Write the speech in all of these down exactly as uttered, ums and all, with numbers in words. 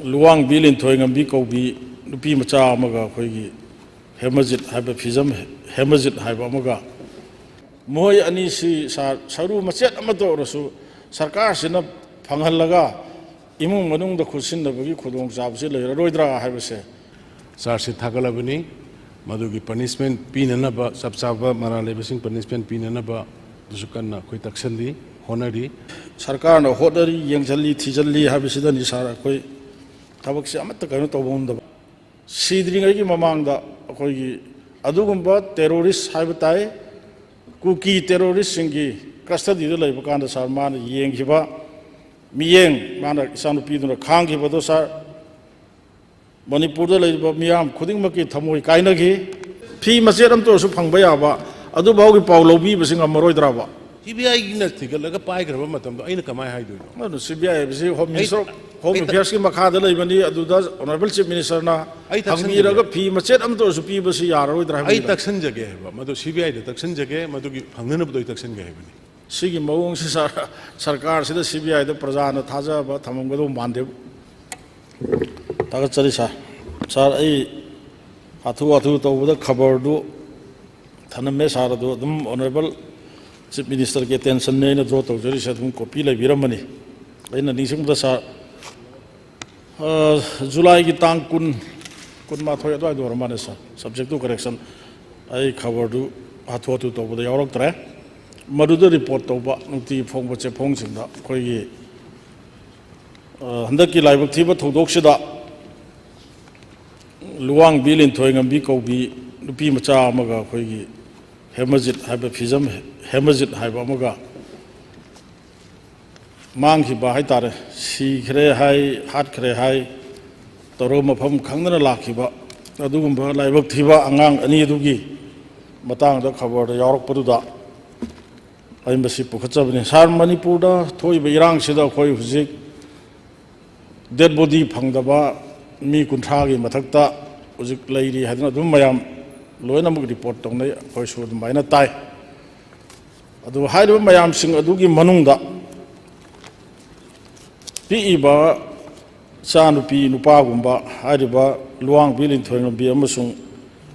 ꯂꯨꯋꯥꯡꯕꯤ ꯂꯤꯟꯊꯣꯏ ꯉꯝꯕꯤ ꯀꯧꯕꯤ ꯅꯨꯄꯤ ꯃꯆꯥ ꯑꯃꯒ ꯑꯩꯈꯣꯏꯒꯤ ꯍꯦꯃꯖꯤꯠ ꯍꯥꯏꯕ ꯐꯤꯖꯝ ꯍꯦꯃꯖꯤꯠ ꯍꯥꯏꯕ ꯑꯃꯒ, ꯃꯈꯣꯏ ꯑꯅꯤꯁꯤ ꯁꯥꯔ ꯁꯔꯨ ꯃꯆꯦꯠ ꯑꯃꯠꯇ ꯑꯣꯏꯔꯁꯨ ꯁꯔꯀꯥꯔꯁꯤꯅ ꯐꯪꯍꯜꯂꯒ ꯏꯃꯨꯡ ꯃꯅꯨꯡꯗ ꯈꯨꯠꯁꯤꯟꯅꯕꯒꯤ ꯈꯨꯗꯣꯡꯆꯥꯕꯁꯤ ꯂꯩꯔꯔꯣꯏꯗ꯭ꯔꯥ ꯍꯥꯏꯕꯁꯦ꯫ ꯁꯥꯔꯁꯤ ꯊꯥꯒꯠꯂꯕꯅꯤ꯫ ꯃꯗꯨꯒꯤ ꯄꯅꯤꯁꯃꯦꯟ ꯄꯤꯅꯅꯕ, ꯆꯞ ꯆꯥꯕ ꯃꯔꯥꯜ ꯂꯩꯕꯁꯤꯡ ꯄꯅꯤꯁꯃꯦꯟ ꯄꯤꯅꯅꯕ ꯑꯗꯨꯁꯨ ꯀꯟꯅ ꯑꯩꯈꯣꯏ ꯇꯛꯁꯜꯂꯤ, ꯍꯣꯠꯅꯔꯤ꯫ ꯁꯔꯀꯥꯔꯅ ꯍꯣꯠꯅꯔꯤ, ꯌꯦꯡꯁꯤꯜꯂꯤ, ꯊꯤꯖꯤꯜꯂꯤ ꯍꯥꯏꯕꯁꯤꯗꯅꯤ ꯁꯥꯔ ꯑꯩꯈꯣꯏ ꯊꯕꯛꯁꯦ ꯑꯃꯠꯇ ꯀꯩꯅꯣ ꯇꯧꯕ ꯉꯝꯗꯕ꯫ ꯁꯤꯗ꯭ꯔꯤꯉꯩꯒꯤ ꯃꯃꯥꯡꯗ ꯑꯩꯈꯣꯏꯒꯤ ꯑꯗꯨꯒꯨꯝꯕ ꯇꯦꯔꯣꯔꯤꯁ ꯍꯥꯏꯕ ꯇꯥꯏ, ꯀꯨꯀꯤ ꯇꯦꯔꯣꯔꯤꯁꯁꯤꯡꯒꯤ ꯀꯁꯇꯗꯤꯗ ꯂꯩꯕ ꯀꯥꯟꯗ ꯁꯥꯔ ꯃꯥꯅ ꯌꯦꯡꯈꯤꯕ ꯃꯤꯠꯌꯦꯡ, ꯃꯥꯅ ꯏꯆꯥꯅꯨꯄꯤꯗꯨꯅ ꯈꯥꯡꯈꯤꯕꯗꯣ ꯁꯥꯔ, ꯃꯅꯤꯄꯨꯔꯗ ꯂꯩꯔꯤꯕ ꯃꯤꯌꯥꯝ ꯈꯨꯗꯤꯡꯃꯛꯀꯤ ꯊꯃꯣꯏ ꯀꯥꯏꯅꯈꯤ꯫ ꯐꯤ ꯃꯆꯦꯠ ꯑꯃꯇ ꯑꯣꯏꯔꯁꯨ ꯐꯪꯕ ꯌꯥꯕ ꯑꯗꯨꯐꯥꯎꯒꯤ ꯄꯥꯎ ꯂꯧꯕꯤꯕꯁꯤ ꯉꯝꯃꯔꯣꯏꯗ꯭ꯔꯕ? ꯁꯤ ꯕꯤ ꯑꯥꯏꯅ ꯊꯤꯒꯠꯂꯒ ꯄꯥꯏꯈ꯭ꯔꯕ ꯃꯇꯝꯗ ꯑꯩꯅ ꯀꯃꯥꯏꯅ ꯍꯥꯏꯗꯣꯏꯅꯣ? ꯑꯗꯨ ꯁꯤ ꯕꯤ ꯑꯥꯏ ꯍꯥꯏꯕꯁꯤ ꯍꯣꯝ ꯑꯩ ꯃꯤꯅꯤꯁꯇꯔ ꯑꯣꯐ ꯍꯣꯝ ꯑꯩ ꯑꯦꯐꯤꯌꯔꯁꯀꯤ ꯃꯈꯥꯗ ꯂꯩꯕꯅꯤ꯫ ꯑꯗꯨꯗ ꯑꯣꯅꯔꯦꯕꯜ ꯆꯤꯐ ꯃꯤꯅꯤꯁꯇꯔꯅ ꯑꯩ ꯇꯛꯁꯟꯖꯒꯦ꯫ ꯍꯪꯕꯤꯔꯒ ꯐꯤ ꯃꯆꯦꯠ ꯑꯃꯇ ꯑꯣꯏꯔꯁꯨ ꯄꯤꯕꯁꯤ ꯌꯥꯔꯔꯣꯏꯗ꯭ꯔꯥ ꯑꯩ ꯍꯥꯏꯕꯅꯤꯗ꯫ ꯇꯛꯁꯟꯖꯒꯦ ꯍꯥꯏꯕ, ꯃꯗꯨ ꯁꯤ ꯕꯤ ꯑꯥꯏꯗ ꯇꯛꯁꯟꯖꯒꯦ, ꯃꯗꯨꯒꯤ ꯐꯪꯅꯅꯕꯗꯣ ꯑꯩ ꯇꯛꯁꯟꯒꯦ ꯍꯥꯏꯕꯅꯤ꯫ ꯁꯤꯒꯤ ꯃꯑꯣꯡꯁꯤ ꯁꯔ-, ꯁꯔꯀꯥꯔꯁꯤꯗ ꯁꯤ ꯕꯤ ꯑꯥꯏꯗ ꯄ꯭ꯔꯖꯥꯅ ꯊꯥꯖꯕ ꯊꯝꯃꯝꯒꯗꯧꯕ ꯃꯥꯟꯗꯦ꯫ ꯊꯥꯒꯠꯆꯔꯤ ꯁꯥꯔ꯫ ꯁꯥꯔ, ꯑꯩ ꯍꯥꯊꯨ ꯍꯥꯊꯨ ꯇꯧꯕꯗ ꯈꯕꯔꯗꯨ ꯊꯅꯝꯃꯦ ꯁꯥꯔ, ꯑꯗꯨ ꯑꯗꯨꯝ ꯑꯣꯅꯔꯦꯕꯜ ꯆꯤꯐ ꯃꯤꯅꯤꯁꯇꯔꯒꯤ ꯑꯦꯇꯦꯟꯁꯟꯅꯦ ꯑꯩꯅ ꯗ꯭ꯔꯣ ꯇꯧꯖꯔꯤꯁꯦ, ꯑꯗꯨꯝ ꯀꯣꯄꯤ ꯂꯩꯕꯤꯔꯝꯃꯅꯤ꯫ ꯑꯩꯅ ꯅꯤꯡꯁꯤꯡꯕꯗ ꯁꯥꯔ, ꯑ, ꯖꯨꯂꯥꯏꯒꯤ ꯇꯥꯡ ꯀꯨꯟ, ꯀꯨꯟꯃꯥꯊꯣꯏ ꯑꯗꯨꯋꯥꯏꯗ ꯑꯣꯏꯔ ꯃꯥꯜꯂꯦ ꯁꯥꯔ, ꯁꯕꯖꯦꯛ ꯇꯨ ꯀꯔꯦꯛꯁꯟ꯫ ꯑꯩ ꯈꯕꯔꯗꯨ ꯍꯥꯊꯨ ꯍꯥꯊꯨ ꯇꯧꯕꯗ ꯌꯥꯎꯔꯛꯇ꯭ꯔꯦ꯫ ꯃꯗꯨꯗ ꯔꯤꯄꯣꯔꯠ ꯇꯧꯕ ꯅꯨꯡꯇꯤꯒꯤ ꯐꯣꯡꯕ ꯆꯦꯐꯣꯡꯁꯤꯡꯗ ꯑꯩꯈꯣꯏꯒꯤ, ꯑ, ꯍꯟꯗꯛꯀꯤ ꯂꯥꯏꯕꯛ ꯊꯤꯕ ꯊꯧꯗꯣꯛꯁꯤꯗ ꯂꯨꯋꯥꯡꯕꯤ ꯂꯤꯟꯊꯣꯏ ꯉꯝꯕꯤ ꯀꯧꯕꯤ ꯅꯨꯄꯤ ꯃꯆꯥ ꯑꯃꯒ ꯑꯩꯈꯣꯏꯒꯤ ꯍꯦꯃꯖꯤꯠ ꯍꯥꯏꯕ ꯐꯤꯖꯝ ꯍꯦꯃꯖꯤꯠ ꯍꯥꯏꯕ ꯑꯃꯒ ꯃꯥꯡꯈꯤꯕ ꯍꯥꯏ ꯇꯥꯔꯦ, ꯁꯤꯈ꯭ꯔꯦ ꯍꯥꯏ, ꯍꯥꯠꯈ꯭ꯔꯦ ꯍꯥꯏ ꯇꯧꯔꯒ ꯃꯐꯝ ꯈꯪꯗꯅ ꯂꯥꯛꯈꯤꯕ ꯑꯗꯨꯒꯨꯝꯕ ꯂꯥꯏꯕꯛ ꯊꯤꯕ ꯑꯉꯥꯡ ꯑꯅꯤ ꯑꯗꯨꯒꯤ ꯃꯇꯥꯡꯗ ꯈꯕꯔꯗ ꯌꯥꯎꯔꯛꯄꯗꯨꯗ ꯑꯩ ꯃꯁꯤ ꯄꯨꯈꯠꯆꯕꯅꯤ꯫ ꯁꯥꯔ, ꯃꯅꯤꯄꯨꯔꯗ ꯊꯣꯛꯏꯕ ꯏꯔꯥꯡꯁꯤꯗ ꯑꯩꯈꯣꯏ ꯍꯧꯖꯤꯛ ꯗꯦꯗ ꯕꯣꯗꯤ ꯐꯪꯗꯕ ꯃꯤ ꯀꯨꯟꯊ꯭ꯔꯥꯒꯤ ꯃꯊꯛꯇ ꯍꯧꯖꯤꯛ ꯂꯩꯔꯤ ꯍꯥꯏꯗꯨꯅ ꯑꯗꯨꯝ ꯃꯌꯥꯝ ꯂꯣꯏꯅꯃꯛ ꯔꯤꯄꯣꯔꯠ ꯇꯧꯅꯩ, ꯑꯩꯈꯣꯏꯁꯨ ꯑꯗꯨꯃꯥꯏꯅ ꯇꯥꯏ꯫ ꯑꯗꯨ ꯍꯥꯏꯔꯤꯕ ꯃꯌꯥꯝꯁꯤꯡ ꯑꯗꯨꯒꯤ ꯃꯅꯨꯡꯗ ꯄꯤꯛꯏꯕ ꯏꯆꯥꯅꯨꯄꯤ ꯅꯨꯄꯥꯒꯨꯝꯕ ꯍꯥꯏꯔꯤꯕ ꯂꯨꯋꯥꯡꯕꯤ ꯂꯤꯟꯊꯣꯏꯉꯝꯕꯤ ꯑꯃꯁꯨꯡ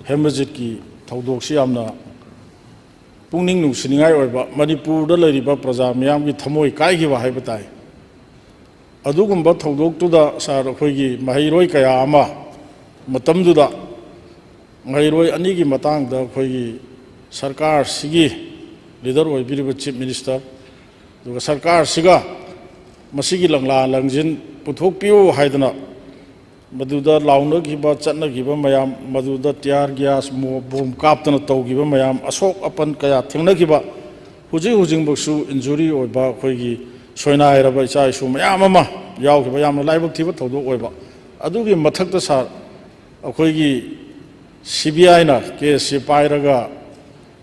ꯍꯦꯃꯖꯤꯠꯀꯤ ꯊꯧꯗꯣꯛꯁꯤ ꯌꯥꯝꯅ ꯄꯨꯛꯅꯤꯡ ꯅꯨꯡꯁꯤꯅꯤꯡꯉꯥꯏ ꯑꯣꯏꯕ, ꯃꯅꯤꯄꯨꯔꯗ ꯂꯩꯔꯤꯕ ꯄ꯭ꯔꯖꯥ ꯃꯤꯌꯥꯝꯒꯤ ꯊꯃꯣꯏ ꯀꯥꯏꯈꯤꯕ ꯍꯥꯏꯕ ꯇꯥꯏ꯫ ꯑꯗꯨꯒꯨꯝꯕ ꯊꯧꯗꯣꯛꯇꯨꯗ ꯁꯥꯔ, ꯑꯩꯈꯣꯏꯒꯤ ꯃꯍꯩꯔꯣꯏ ꯀꯌꯥ ꯑꯃ ꯃꯇꯝꯗꯨꯗ ꯃꯍꯩꯔꯣꯏ ꯑꯅꯤꯒꯤ ꯃꯇꯥꯡꯗ ꯑꯩꯈꯣꯏꯒꯤ ꯁꯔꯀꯥꯔꯁꯤꯒꯤ ꯂꯤꯗꯔ ꯑꯣꯏꯕꯤꯔꯤꯕ ꯆꯤꯐ ꯃꯤꯅꯤꯁꯇꯔ, ꯑꯗꯨꯒ ꯁꯔꯀꯥꯔꯁꯤꯒ ꯃꯁꯤꯒꯤ ꯂꯪꯂꯥ ꯂꯪꯖꯤꯟ ꯄꯨꯊꯣꯛꯄꯤꯌꯨ ꯍꯥꯏꯗꯅ ꯃꯗꯨꯗ ꯂꯥꯎꯅꯈꯤꯕ, ꯆꯠꯅꯈꯤꯕ ꯃꯌꯥꯝ, ꯃꯗꯨꯗ ꯇꯤꯌꯥꯔ ꯒ꯭ꯌꯥꯁ, ꯃꯣ-, ꯕꯣꯝ ꯀꯥꯞꯇꯅ ꯇꯧꯈꯤꯕ ꯃꯌꯥꯝ, ꯑꯁꯣꯛ ꯑꯄꯟ ꯀꯌꯥ ꯊꯦꯡꯅꯈꯤꯕ, ꯍꯧꯖꯤꯛ ꯍꯧꯖꯤꯛꯃꯛꯁꯨ ꯏꯟꯖꯨꯔꯤ ꯑꯣꯏꯕ, ꯑꯩꯈꯣꯏꯒꯤ ꯁꯣꯏꯅꯥꯏꯔꯕ ꯏꯆꯥ ꯏꯁꯨ ꯃꯌꯥꯝ ꯑꯃ ꯌꯥꯎꯈꯤꯕ, ꯌꯥꯝꯅ ꯂꯥꯏꯕꯛ ꯊꯤꯕ ꯊꯧꯗꯣꯛ ꯑꯣꯏꯕ꯫ ꯑꯗꯨꯒꯤ ꯃꯊꯛꯇ ꯁꯥꯔ, ꯑꯩꯈꯣꯏꯒꯤ ꯁꯤ ꯕꯤ ꯑꯥꯏꯅ ꯀꯦꯁꯁꯤ ꯄꯥꯏꯔꯒ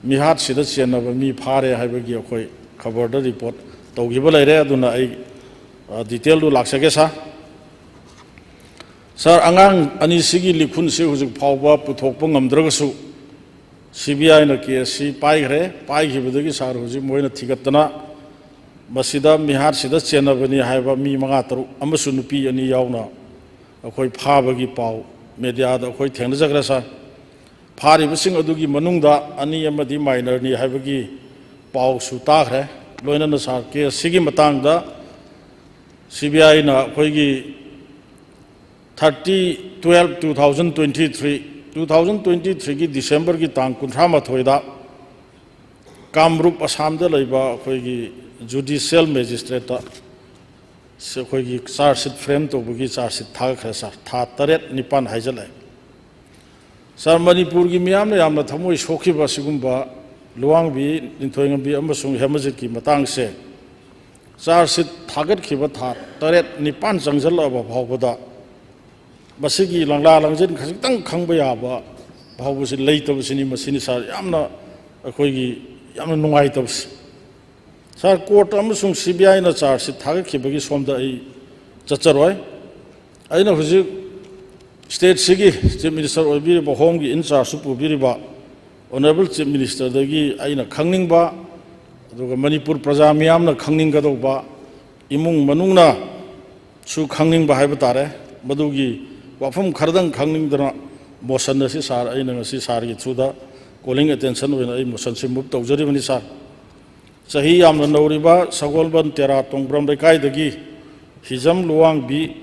ꯃꯤꯍꯥꯠꯁꯤꯗ ꯆꯦꯟꯅꯕ ꯃꯤ ꯐꯥꯔꯦ ꯍꯥꯏꯕꯒꯤ ꯑꯩꯈꯣꯏ ꯈꯕꯔꯗ ꯔꯤꯄꯣꯔꯠ ꯇꯧꯈꯤꯕ ꯂꯩꯔꯦ꯫ ꯑꯗꯨꯅ ꯑꯩ, ꯑ, ꯗꯤꯇꯦꯜꯗꯨ ꯂꯥꯛꯆꯒꯦ ꯁꯥꯔ꯫ ꯁꯥꯔ, ꯑꯉꯥꯡ ꯑꯅꯤꯁꯤꯒꯤ ꯂꯤꯈꯨꯟꯁꯤ ꯍꯧꯖꯤꯛ ꯐꯥꯎꯕ ꯄꯨꯊꯣꯛꯄ ꯉꯝꯗ꯭ꯔꯒꯁꯨ, ꯁꯤ ꯕꯤ ꯑꯥꯏꯅ ꯀꯦꯁꯁꯤ ꯄꯥꯏꯈ꯭ꯔꯦ꯫ ꯄꯥꯏꯈꯤꯕꯗꯒꯤ ꯁꯥꯔ, ꯍꯧꯖꯤꯛ ꯃꯣꯏꯅ ꯊꯤꯒꯠꯇꯅ ꯃꯁꯤꯗ ꯃꯤꯍꯥꯠꯁꯤꯗ ꯆꯦꯟꯅꯕꯅꯤ ꯍꯥꯏꯕ ꯃꯤ ꯃꯉꯥ ꯇꯔꯨꯛ ꯑꯃꯁꯨ ꯅꯨꯄꯤ ꯑꯅꯤ ꯌꯥꯎꯅ ꯑꯩꯈꯣꯏ ꯐꯥꯕꯒꯤ ꯄꯥꯎ ꯃꯦꯗꯤꯌꯥꯗ ꯑꯩꯈꯣꯏ ꯊꯦꯡꯅꯖꯈ꯭ꯔꯦ ꯁꯥꯔ꯫ ꯐꯥꯔꯤꯕꯁꯤꯡ ꯑꯗꯨꯒꯤ ꯃꯅꯨꯡꯗ ꯑꯅꯤ ꯑꯃꯗꯤ ꯃꯥꯏꯅꯔꯅꯤ ꯍꯥꯏꯕꯒꯤ ꯄꯥꯎꯁꯨ ꯇꯥꯈ꯭ꯔꯦ꯫ ꯂꯣꯏꯅꯅ ꯁꯥꯔ, ꯀꯦꯁꯁꯤꯒꯤ ꯃꯇꯥꯡꯗ ꯁꯤ ꯕꯤ ꯑꯥꯏꯅ ꯑꯩꯈꯣꯏꯒꯤ thirty twelve two thousand twenty three, two thousand twenty threeꯒꯤ Decemberꯒꯤ ꯇꯥꯡ ꯀꯨꯟꯊ꯭ꯔꯥ ꯃꯥꯊꯣꯏꯗ ꯀꯥꯝꯔꯨꯞ, ꯑꯁꯥꯝꯗ ꯂꯩꯕ ꯑꯩꯈꯣꯏꯒꯤ ꯖꯨꯗꯤꯁꯤꯌꯦꯜ ꯃꯦꯖꯤꯁꯇ꯭ꯔꯦꯠꯇ ꯑꯩꯈꯣꯏꯒꯤ ꯆꯥꯔꯖ ꯁꯤꯠ ꯐ꯭ꯔꯦꯝ ꯇꯧꯕꯒꯤ ꯆꯥꯔꯖ ꯁꯤꯠ ꯊꯥꯒꯠꯈ꯭ꯔꯦ ꯁꯥꯔ꯫ ꯊꯥ ꯇꯔꯦꯠ ꯅꯤꯄꯥꯟ ꯍꯥꯏꯖꯜꯂꯛꯑꯦ꯫ ꯁꯥꯔ, ꯃꯅꯤꯄꯨꯔꯒꯤ ꯃꯤꯌꯥꯝꯅ ꯌꯥꯝꯅ ꯊꯃꯣꯏ ꯁꯣꯛꯈꯤꯕ ꯑꯁꯤꯒꯨꯝꯕ ꯂꯨꯋꯥꯡꯕꯤ, ꯂꯤꯟꯊꯣꯏꯉꯝꯕꯤ ꯑꯃꯁꯨꯡ ꯍꯦꯃꯖꯤꯠꯀꯤ ꯃꯇꯥꯡꯁꯦ ꯆꯥꯔꯖ ꯁꯤꯠ ꯊꯥꯒꯠꯈꯤꯕ ꯊꯥ ꯇꯔꯦꯠ ꯅꯤꯄꯥꯟ ꯆꯪꯁꯤꯜꯂꯛꯑꯕ ꯐꯥꯎꯕꯗ ꯃꯁꯤꯒꯤ ꯂꯪꯂꯥ ꯂꯪꯖꯤꯟ ꯈꯖꯤꯛꯇꯪ ꯈꯪꯕ ꯌꯥꯕ ꯐꯥꯎꯕꯁꯤ ꯂꯩꯇꯕꯁꯤꯅꯤ꯫ ꯃꯁꯤꯅꯤ ꯁꯥꯔ, ꯌꯥꯝꯅ ꯑꯩꯈꯣꯏꯒꯤ ꯌꯥꯝꯅ ꯅꯨꯡꯉꯥꯏꯇꯕꯁꯦ꯫ ꯁꯥꯔ, ꯀꯣꯔꯠ ꯑꯃꯁꯨꯡ ꯁꯤ ꯕꯤ ꯑꯥꯏꯅ ꯆꯥꯔꯖ ꯁꯤꯠ ꯊꯥꯒꯠꯈꯤꯕꯒꯤ ꯁꯣꯝꯗ ꯑꯩ ꯆꯠꯆꯔꯣꯏ꯫ ꯑꯩꯅ ꯍꯧꯖꯤꯛ ꯁ꯭ꯇꯦꯠꯁꯤꯒꯤ ꯆꯤꯐ ꯃꯤꯅꯤꯁꯇꯔ ꯑꯣꯏꯕꯤꯔꯤꯕ, ꯍꯣꯝꯒꯤ ꯏꯟ ꯆꯥꯔꯖꯁꯨ ꯄꯨꯕꯤꯔꯤꯕ ꯑꯣꯅꯔꯦꯕꯜ ꯆꯤꯐ ꯃꯤꯅꯤꯁꯇꯔꯗꯒꯤ ꯑꯩꯅ ꯈꯪꯅꯤꯡꯕ, ꯑꯗꯨꯒ ꯃꯅꯤꯄꯨꯔ ꯄ꯭ꯔꯖꯥ ꯃꯤꯌꯥꯝꯅ ꯈꯪꯅꯤꯡꯒꯗꯧꯕ, ꯏꯃꯨꯡ ꯃꯅꯨꯡꯅ ꯁꯨ ꯈꯪꯅꯤꯡꯕ ꯍꯥꯏꯕ ꯇꯥꯔꯦ꯫ ꯃꯗꯨꯒꯤ ꯋꯥꯐꯝ ꯈꯔꯗꯪ ꯈꯪꯅꯤꯡꯗꯅ ꯃꯣꯁꯟ ꯑꯁꯤ ꯁꯥꯔ, ꯑꯩꯅ ꯉꯁꯤ ꯁꯥꯔꯒꯤ ꯊ꯭ꯔꯨꯗ ꯀꯣꯂꯤꯡ ꯑꯦꯇꯦꯟꯁꯟ ꯑꯣꯏꯅ ꯑꯩ ꯃꯣꯁꯟꯁꯤ ꯃꯨꯚ ꯇꯧꯖꯔꯤꯕꯅꯤ ꯁꯥꯔ꯫ ꯆꯍꯤ ꯌꯥꯝꯅ ꯅꯧꯔꯤꯕ ꯁꯒꯣꯜꯕꯟ ꯇꯦꯔꯥ ꯇꯣꯡꯕ꯭ꯔꯝ ꯂꯩꯀꯥꯏꯗꯒꯤ ꯍꯤꯖꯝ ꯂꯨꯋꯥꯡꯕꯤ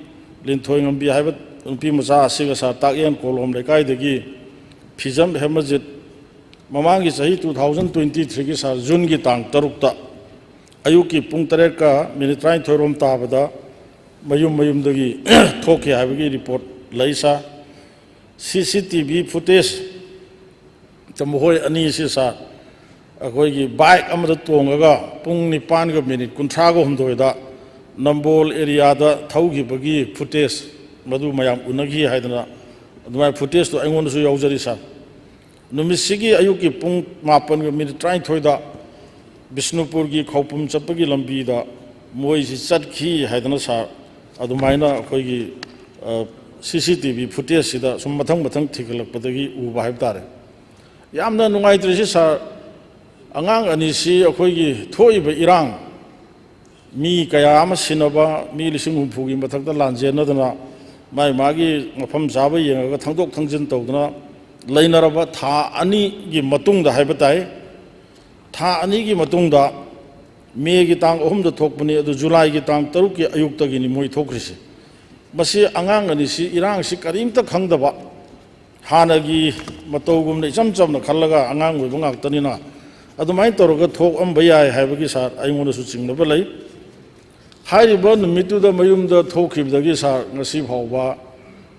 ꯂꯤꯟꯊꯣꯏꯉꯝꯕꯤ ꯍꯥꯏꯕ ꯅꯨꯄꯤ ꯃꯆꯥ ꯑꯁꯤꯒ ꯁꯥꯔ ꯇꯥꯛꯌꯦꯟ ꯀꯣꯂꯣꯝ ꯂꯩꯀꯥꯏꯗꯒꯤ ꯐꯤꯖꯝ ꯍꯦꯃꯖꯤꯠ ꯃꯃꯥꯡꯒꯤ ꯆꯍꯤ two thousand twenty threeꯒꯤ ꯁꯥꯔ ꯖꯨꯟꯒꯤ ꯇꯥꯡ ꯇꯔꯨꯛꯇ ꯑꯌꯨꯛꯀꯤ ꯄꯨꯡ ꯇꯔꯦꯠꯀ ꯃꯤꯅꯤꯠ ꯇꯔꯥꯅꯤꯊꯣꯏꯔꯣꯝ ꯇꯥꯕꯗ ꯃꯌꯨꯝ ꯃꯌꯨꯝꯗꯒꯤ ꯊꯣꯛꯈꯤ ꯍꯥꯏꯕꯒꯤ ꯔꯤꯄꯣꯔꯠ ꯂꯩ ꯁꯥꯔ꯫ ꯁꯤ ꯁꯤ ꯇꯤ ꯚꯤ ꯐꯨꯇꯦꯖꯇ ꯃꯈꯣꯏ ꯑꯅꯤꯁꯤ ꯁꯥꯔ ꯑꯩꯈꯣꯏꯒꯤ ꯕꯥꯏꯛ ꯑꯃꯗ ꯇꯣꯡꯉꯒ ꯄꯨꯡ ꯅꯤꯄꯥꯟꯒ ꯃꯤꯅꯤꯠ ꯀꯨꯟꯊ꯭ꯔꯥꯒ ꯍꯨꯝꯗꯣꯏꯗ ꯅꯝꯕꯣꯜ ꯑꯦꯔꯤꯌꯥꯗ ꯊꯧꯈꯤꯕꯒꯤ ꯐꯨꯇꯦꯖ ꯃꯗꯨ ꯃꯌꯥꯝ ꯎꯅꯈꯤ ꯍꯥꯏꯗꯅ ꯑꯗꯨꯃꯥꯏꯅ ꯐꯨꯇꯦꯖꯇꯣ ꯑꯩꯉꯣꯟꯗꯁꯨ ꯌꯥꯎꯖꯔꯤ ꯁꯥꯔ꯫ ꯅꯨꯃꯤꯠꯁꯤꯒꯤ ꯑꯌꯨꯛꯀꯤ ꯄꯨꯡ ꯃꯥꯄꯟꯒ ꯃꯤꯅꯤꯠ ꯇꯔꯥꯅꯤꯊꯣꯏꯗ ꯕꯤꯁꯅꯨꯄꯨꯔꯒꯤ ꯈꯧꯄꯨꯝ ꯆꯠꯄꯒꯤ ꯂꯝꯕꯤꯗ ꯃꯣꯏꯁꯤ ꯆꯠꯈꯤ ꯍꯥꯏꯗꯅ ꯁꯥꯔ ꯑꯗꯨꯃꯥꯏꯅ ꯑꯩꯈꯣꯏꯒꯤ ꯁꯤ ꯁꯤ ꯇꯤ ꯚꯤ ꯐꯨꯇꯦꯖꯁꯤꯗ ꯁꯨꯝ ꯃꯊꯪ ꯃꯊꯪ ꯊꯤꯒꯠꯂꯛꯄꯗꯒꯤ ꯎꯕ ꯍꯥꯏꯕ ꯇꯥꯔꯦ꯫ ꯌꯥꯝꯅ ꯅꯨꯡꯉꯥꯏꯇ꯭ꯔꯤꯁꯤ ꯁꯥꯔ, ꯑꯉꯥꯡ ꯑꯅꯤꯁꯤ ꯑꯩꯈꯣꯏꯒꯤ ꯊꯣꯛꯏꯕ ꯏꯔꯥꯡ, ꯃꯤ ꯀꯌꯥ ꯑꯃ ꯁꯤꯅꯕ, ꯃꯤ ꯂꯤꯁꯤꯡ ꯍꯨꯝꯐꯨꯒꯤ ꯃꯊꯛꯇ ꯂꯥꯟꯖꯦꯟꯅꯗꯅ ꯃꯥꯏ ꯃꯥꯒꯤ ꯃꯐꯝ ꯆꯥꯕ ꯌꯦꯡꯉꯒ ꯊꯪꯗꯣꯛ ꯊꯪꯖꯤꯟ ꯇꯧꯗꯅ ꯂꯩꯅꯔꯕ ꯊꯥ ꯑꯅꯤꯒꯤ ꯃꯇꯨꯡꯗ ꯍꯥꯏꯕ ꯇꯥꯏ, ꯊꯥ ꯑꯅꯤꯒꯤ ꯃꯇꯨꯡꯗ ꯃꯦꯒꯤ ꯇꯥꯡ ꯑꯍꯨꯝꯗ ꯊꯣꯛꯄꯅꯤ, ꯑꯗꯨ ꯖꯨꯂꯥꯏꯒꯤ ꯇꯥꯡ ꯇꯔꯨꯛꯀꯤ ꯑꯌꯨꯛꯇꯒꯤꯅꯤ ꯃꯣꯏ ꯊꯣꯛꯈ꯭ꯔꯤꯁꯦ꯫ ꯃꯁꯤ ꯑꯉꯥꯡ ꯑꯅꯤꯁꯤ ꯏꯔꯥꯡꯁꯤ ꯀꯔꯤꯝꯇ ꯈꯪꯗꯕ, ꯍꯥꯟꯅꯒꯤ ꯃꯇꯧꯒꯨꯝꯅ ꯏꯆꯝ ꯆꯝꯅ ꯈꯜꯂꯒ ꯑꯉꯥꯡ ꯑꯣꯏꯕ ꯉꯥꯛꯇꯅꯤꯅ ꯑꯗꯨꯃꯥꯏꯅ ꯇꯧꯔꯒ ꯊꯣꯛꯑꯝꯕ ꯌꯥꯏ ꯍꯥꯏꯕꯒꯤ ꯁꯥꯔ ꯑꯩꯉꯣꯟꯗꯁꯨ ꯆꯤꯡꯅꯕ ꯂꯩ꯫ ꯍꯥꯏꯔꯤꯕ ꯅꯨꯃꯤꯠꯇꯨꯗ ꯃꯌꯨꯝꯗ ꯊꯣꯛꯈꯤꯕꯗꯒꯤ ꯁꯥꯔ ꯉꯁꯤ ꯐꯥꯎꯕ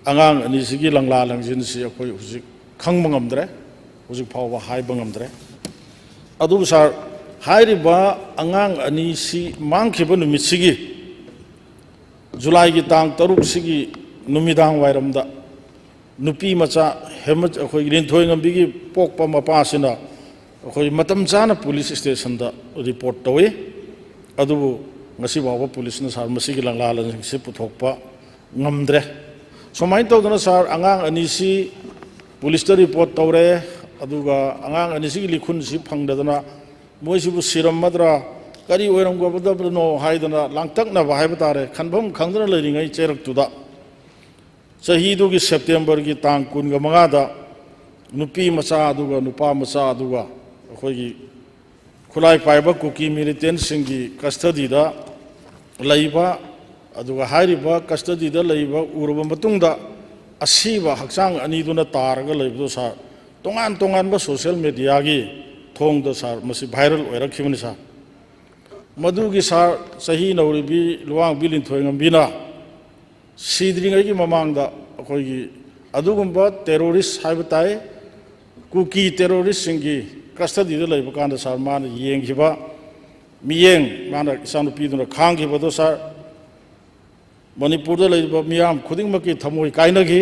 ꯑꯉꯥꯡ ꯑꯅꯤꯁꯤꯒꯤ ꯂꯪꯂꯥ ꯂꯪꯖꯤꯟꯁꯤ ꯑꯩꯈꯣꯏ ꯍꯧꯖꯤꯛ ꯈꯪꯕ ꯉꯝꯗ꯭ꯔꯦ, ꯍꯧꯖꯤꯛ ꯐꯥꯎꯕ ꯍꯥꯏꯕ ꯉꯝꯗ꯭ꯔꯦ꯫ ꯑꯗꯨꯕꯨ ꯁꯥꯔ, ꯍꯥꯏꯔꯤꯕ ꯑꯉꯥꯡ ꯑꯅꯤꯁꯤ ꯃꯥꯡꯈꯤꯕ ꯅꯨꯃꯤꯠꯁꯤꯒꯤ ꯖꯨꯂꯥꯏꯒꯤ ꯇꯥꯡ ꯇꯔꯨꯛꯁꯤꯒꯤ ꯅꯨꯃꯤꯗꯥꯡ ꯋꯥꯏꯔꯝꯗ ꯅꯨꯄꯤ ꯃꯆꯥ ꯍꯦꯃ-, ꯑꯩꯈꯣꯏꯒꯤ ꯂꯤꯟꯊꯣꯏ ꯉꯝꯕꯤꯒꯤ ꯄꯣꯛꯄ ꯃꯄꯥꯁꯤꯅ ꯑꯩꯈꯣꯏ ꯃꯇꯝ ꯆꯥꯅ ꯄꯨꯂꯤꯁ ꯁ꯭ꯇꯦꯁꯟꯗ ꯔꯤꯄꯣꯔꯠ ꯇꯧꯏ꯫ ꯑꯗꯨꯕꯨ ꯉꯁꯤ ꯐꯥꯎꯕ ꯄꯨꯂꯤꯁꯅ ꯁꯥꯔ ꯃꯁꯤꯒꯤ ꯂꯪꯂꯥ ꯂꯪꯁꯤꯡꯁꯤ ꯄꯨꯊꯣꯛꯄ ꯉꯝꯗ꯭ꯔꯦ꯫ ꯁꯨꯃꯥꯏꯅ ꯇꯧꯗꯅ ꯁꯥꯔ ꯑꯉꯥꯡ ꯑꯅꯤꯁꯤ ꯄꯨꯂꯤꯁꯇ ꯔꯤꯄꯣꯔꯠ ꯇꯧꯔꯦ, ꯑꯗꯨꯒ ꯑꯉꯥꯡ ꯑꯅꯤꯁꯤꯒꯤ ꯂꯤꯈꯨꯟꯁꯤ ꯐꯪꯗꯗꯅ ꯃꯣꯏꯁꯤꯕꯨ ꯁꯤꯔꯝꯃꯗ꯭ꯔꯥ, ꯀꯔꯤ ꯑꯣꯏꯔꯝꯒꯗꯕꯅꯣ ꯍꯥꯏꯗꯅ ꯂꯥꯡꯇꯛꯅꯕ ꯍꯥꯏꯕ ꯇꯥꯔꯦ, ꯈꯟꯐꯝ ꯈꯪꯗꯅ ꯂꯩꯔꯤꯉꯩ ꯆꯩꯔꯛꯇꯨꯗ, ꯆꯍꯤꯗꯨꯒꯤ ꯁꯦꯞꯇꯦꯝꯕꯔꯒꯤ ꯇꯥꯡ ꯀꯨꯟꯒ ꯃꯉꯥꯗ ꯅꯨꯄꯤ ꯃꯆꯥ ꯑꯗꯨꯒ ꯅꯨꯄꯥ ꯃꯆꯥ ꯑꯗꯨꯒ ꯑꯩꯈꯣꯏꯒꯤ ꯈꯨꯠꯂꯥꯏ ꯄꯥꯏꯕ ꯀꯨꯀꯤ ꯃꯤꯂꯤꯇꯦꯟꯁꯤꯡꯒꯤ ꯀꯁꯇꯗꯤꯗ ꯂꯩꯕ, ꯑꯗꯨꯒ ꯍꯥꯏꯔꯤꯕ ꯀꯁꯇꯗꯤꯗ ꯂꯩꯕ ꯎꯔꯕ ꯃꯇꯨꯡꯗ, ꯑꯁꯤꯕ ꯍꯛꯆꯥꯡ ꯑꯅꯤꯗꯨꯅ ꯇꯥꯔꯒ ꯂꯩꯕꯗꯨ ꯁꯥꯔ, ꯇꯣꯉꯥꯟ ꯇꯣꯉꯥꯟꯕ ꯁꯣꯁꯤꯌꯦꯜ ꯃꯦꯗꯤꯌꯥꯒꯤ ꯊꯣꯡꯗ ꯁꯥꯔ, ꯃꯁꯤ ꯚꯥꯏꯔꯦꯜ ꯑꯣꯏꯔꯛꯈꯤꯕꯅꯤ ꯁꯥꯔ꯫ ꯃꯗꯨꯒꯤ ꯁꯥꯔ, ꯆꯍꯤ ꯅꯧꯔꯤꯕꯤ ꯂꯨꯋꯥꯡꯕꯤ ꯂꯤꯟꯊꯣꯏꯉꯝꯕꯤꯅ ꯁꯤꯗ꯭ꯔꯤꯉꯩꯒꯤ ꯃꯃꯥꯡꯗ ꯑꯩꯈꯣꯏꯒꯤ ꯑꯗꯨꯒꯨꯝꯕ ꯇꯦꯔꯣꯔꯤꯁ ꯍꯥꯏꯕ ꯇꯥꯏ, ꯀꯨꯀꯤ ꯇꯦꯔꯣꯔꯤꯁꯁꯤꯡꯒꯤ ꯀꯁꯇꯗꯤꯗ ꯂꯩꯕ ꯀꯥꯟꯗ ꯁꯥꯔ, ꯃꯥꯅ ꯌꯦꯡꯈꯤꯕ ꯃꯤꯠꯌꯦꯡ, ꯃꯥꯅ ꯏꯆꯥꯅꯨꯄꯤꯗꯨꯅ ꯈꯥꯡꯈꯤꯕꯗꯣ ꯁꯥꯔ, ꯃꯅꯤꯄꯨꯔꯗ ꯂꯩꯔꯤꯕ ꯃꯤꯌꯥꯝ ꯈꯨꯗꯤꯡꯃꯛꯀꯤ ꯊꯃꯣꯏ ꯀꯥꯏꯅꯈꯤ꯫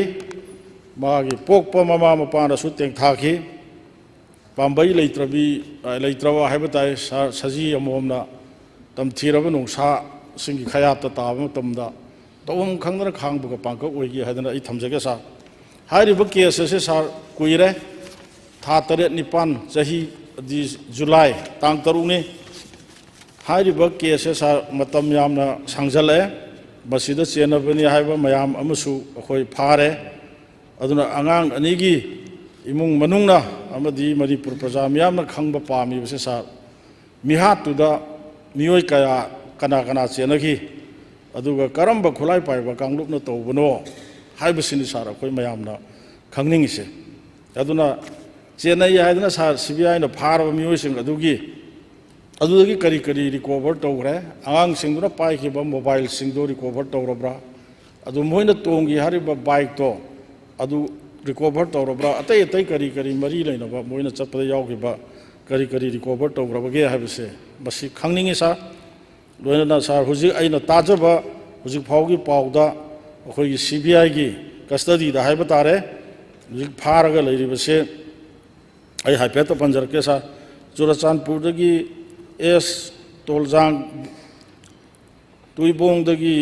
ꯃꯥꯒꯤ ꯄꯣꯛꯄ ꯃꯃꯥ ꯃꯄꯥꯅꯁꯨ ꯇꯦꯡꯊꯥꯈꯤ꯫ ꯄꯥꯝꯕꯩ ꯂꯩꯇ꯭ꯔꯕꯤ, ꯂꯩꯇ꯭ꯔꯕ ꯍꯥꯏꯕ ꯇꯥꯏ, ꯁꯥ-, ꯁꯖꯤ ꯑꯃꯃꯝꯅ ꯇꯝꯊꯤꯔꯕ ꯅꯣꯡꯁꯥꯁꯤꯡꯒꯤ ꯈꯌꯥꯠꯇ ꯇꯥꯕ ꯃꯇꯝꯗ ꯇꯧꯐꯝ ꯈꯪꯗꯅ ꯈꯥꯡꯕꯒ ꯄꯥꯡꯀꯛ ꯑꯣꯏꯈꯤ ꯍꯥꯏꯗꯅ ꯑꯩ ꯊꯝꯖꯒꯦ ꯁꯥꯔ꯫ ꯍꯥꯏꯔꯤꯕ ꯀꯦꯁ ꯑꯁꯤ ꯁꯥꯔ, ꯀꯨꯏꯔꯦ, ꯊꯥ ꯇꯔꯦꯠ ꯅꯤꯄꯥꯟ, ꯆꯍꯤ ꯑꯗꯤ ꯖꯨꯂꯥꯏ ꯇꯥꯡ ꯇꯔꯨꯛꯅꯤ꯫ ꯍꯥꯏꯔꯤꯕ ꯀꯦꯁꯁꯦ ꯁꯥꯔ, ꯃꯇꯝ ꯌꯥꯝꯅ ꯁꯥꯡꯖꯜꯂꯛꯑꯦ꯫ ꯃꯁꯤꯗ ꯆꯦꯟꯅꯕꯅꯤ ꯍꯥꯏꯕ ꯃꯌꯥꯝ ꯑꯃꯁꯨ ꯑꯩꯈꯣꯏ ꯐꯥꯔꯦ꯫ ꯑꯗꯨꯅ ꯑꯉꯥꯡ ꯑꯅꯤꯒꯤ ꯏꯃꯨꯡ ꯃꯅꯨꯡꯅ ꯑꯃꯗꯤ ꯃꯅꯤꯄꯨꯔ ꯄ꯭ꯔꯖꯥ ꯃꯤꯌꯥꯝꯅ ꯈꯪꯕ ꯄꯥꯝꯃꯤꯕꯁꯦ ꯁꯥꯔ, ꯃꯤꯍꯥꯠꯇꯨꯗ ꯃꯤꯑꯣꯏ ꯀꯌꯥ, ꯀꯅꯥ ꯀꯅꯥ ꯆꯦꯟꯅꯈꯤ, ꯑꯗꯨꯒ ꯀꯔꯝꯕ ꯈꯨꯠꯂꯥꯏ ꯄꯥꯏꯕ ꯀꯥꯡꯂꯨꯞꯅ ꯇꯧꯕꯅꯣ ꯍꯥꯏꯕꯁꯤꯅꯤ ꯁꯥꯔ ꯑꯩꯈꯣꯏ ꯃꯌꯥꯝꯅ ꯈꯪꯅꯤꯡꯉꯤꯁꯦ꯫ ꯑꯗꯨꯅ ꯆꯦꯟꯅꯩ ꯍꯥꯏꯗꯅ ꯁꯥꯔ, ꯁꯤ ꯕꯤ ꯑꯥꯏꯅ ꯐꯥꯔꯕ ꯃꯤꯑꯣꯏꯁꯤꯡ ꯑꯗꯨꯒꯤ, ꯑꯗꯨꯗꯒꯤ ꯀꯔꯤ ꯀꯔꯤ ꯔꯤꯀꯣꯚꯔ ꯇꯧꯈ꯭ꯔꯦ? ꯑꯉꯥꯡꯁꯤꯡꯗꯨꯅ ꯄꯥꯏꯈꯤꯕ ꯃꯣꯕꯥꯏꯜꯁꯤꯡꯗꯣ ꯔꯤꯀꯣꯚꯔ ꯇꯧꯔꯕ꯭ꯔꯥ? ꯑꯗꯨ ꯃꯣꯏꯅ ꯇꯣꯡꯈꯤ ꯍꯥꯏꯔꯤꯕ ꯕꯥꯏꯛꯇꯣ ꯑꯗꯨ ꯔꯤꯀꯣꯚꯔ ꯇꯧꯔꯕ꯭ꯔꯥ? ꯑꯇꯩ ꯑꯇꯩ ꯀꯔꯤ ꯀꯔꯤ ꯃꯔꯤ ꯂꯩꯅꯕ ꯃꯣꯏꯅ ꯆꯠꯄꯗ ꯌꯥꯎꯈꯤꯕ ꯀꯔꯤ ꯀꯔꯤ ꯔꯤꯀꯣꯚꯔ ꯇꯧꯈ꯭ꯔꯕꯒꯦ ꯍꯥꯏꯕꯁꯦ ꯃꯁꯤ ꯈꯪꯅꯤꯡꯉꯤ ꯁꯥꯔ꯫ ꯂꯣꯏꯅꯅ ꯁꯥꯔ, ꯍꯧꯖꯤꯛ ꯑꯩꯅ ꯇꯥꯖꯕ ꯍꯧꯖꯤꯛ ꯐꯥꯎꯒꯤ ꯄꯥꯎꯗ ꯑꯩꯈꯣꯏꯒꯤ ꯁꯤ ꯕꯤ ꯑꯥꯏꯒꯤ ꯀꯁꯇꯗꯤꯗ ꯍꯥꯏꯕ ꯇꯥꯔꯦ, ꯍꯧꯖꯤꯛ ꯐꯥꯔꯒ ꯂꯩꯔꯤꯕꯁꯦ ꯑꯩ ꯍꯥꯏꯐꯦꯠꯇ ꯄꯟꯖꯔꯛꯀꯦ ꯁꯥꯔ꯫ ꯆꯨꯔꯆꯥꯟꯄꯨꯔꯗꯒꯤ ꯑꯦꯁ ꯇꯣꯜꯖꯥꯡ, ꯇꯨꯏꯕꯣꯡꯗꯒꯤ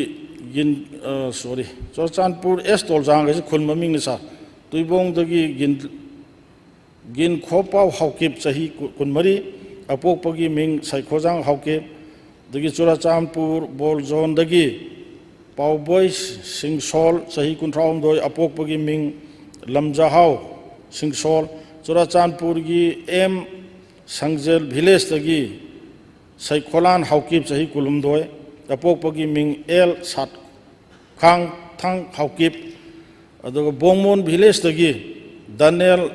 ꯒꯤꯟ-, ꯑ, ꯁꯣꯔꯤ, ꯆꯨꯔꯆꯥꯟꯄꯨꯔ ꯑꯦꯁ ꯇꯣꯜꯖꯥꯡ ꯍꯥꯏꯁꯦ ꯈꯨꯜ ꯃꯃꯤꯡꯅꯤ ꯁꯥꯔ꯫ ꯇꯨꯏꯕꯣꯡꯗꯒꯤ ꯒꯤꯟ-, ꯒꯤꯟꯈꯣꯄꯥꯎ ꯍꯥꯎꯀꯤꯞ, ꯆꯍꯤ ꯀꯨ-, ꯀꯨꯟꯃꯔꯤ, ꯑꯄꯣꯛꯄꯒꯤ ꯃꯤꯡ ꯁꯩꯈꯣꯖꯥꯡ ꯍꯥꯎꯀꯤꯞ, ꯑꯗꯒꯤ ꯆꯨꯔꯥꯆꯥꯟꯄꯨꯔ ꯕꯣꯜ ꯖꯣꯟꯗꯒꯤ ꯄꯥꯎꯕꯣꯏ ꯁꯤꯡꯁꯣꯜ, ꯆꯍꯤ ꯀꯨꯟꯊ꯭ꯔꯥꯍꯨꯝꯗꯣꯏ, ꯑꯄꯣꯛꯄꯒꯤ ꯃꯤꯡ ꯂꯝꯖꯥꯍꯥꯎ ꯁꯤꯡꯁꯣꯜ, ꯆꯨꯔꯥꯆꯥꯟꯄꯨꯔꯒꯤ ꯑꯦꯝ ꯁꯪꯖꯦꯜ ꯚꯤꯂꯦꯖꯇꯒꯤ ꯁꯩꯈꯣꯂꯥꯟ ꯍꯥꯎꯀꯤꯞ, ꯆꯍꯤ ꯀꯨꯟꯍꯨꯝꯗꯣꯏ, ꯑꯄꯣꯛꯄꯒꯤ ꯃꯤꯡ ꯑꯦꯜ ꯁꯥꯠꯈꯥꯡꯊꯥꯡ ꯍꯥꯎꯀꯤꯞ, ꯑꯗꯨꯒ ꯕꯣꯡꯃꯣꯟ ꯚꯤꯂꯦꯖꯇꯒꯤ ꯗꯥꯅꯦꯜ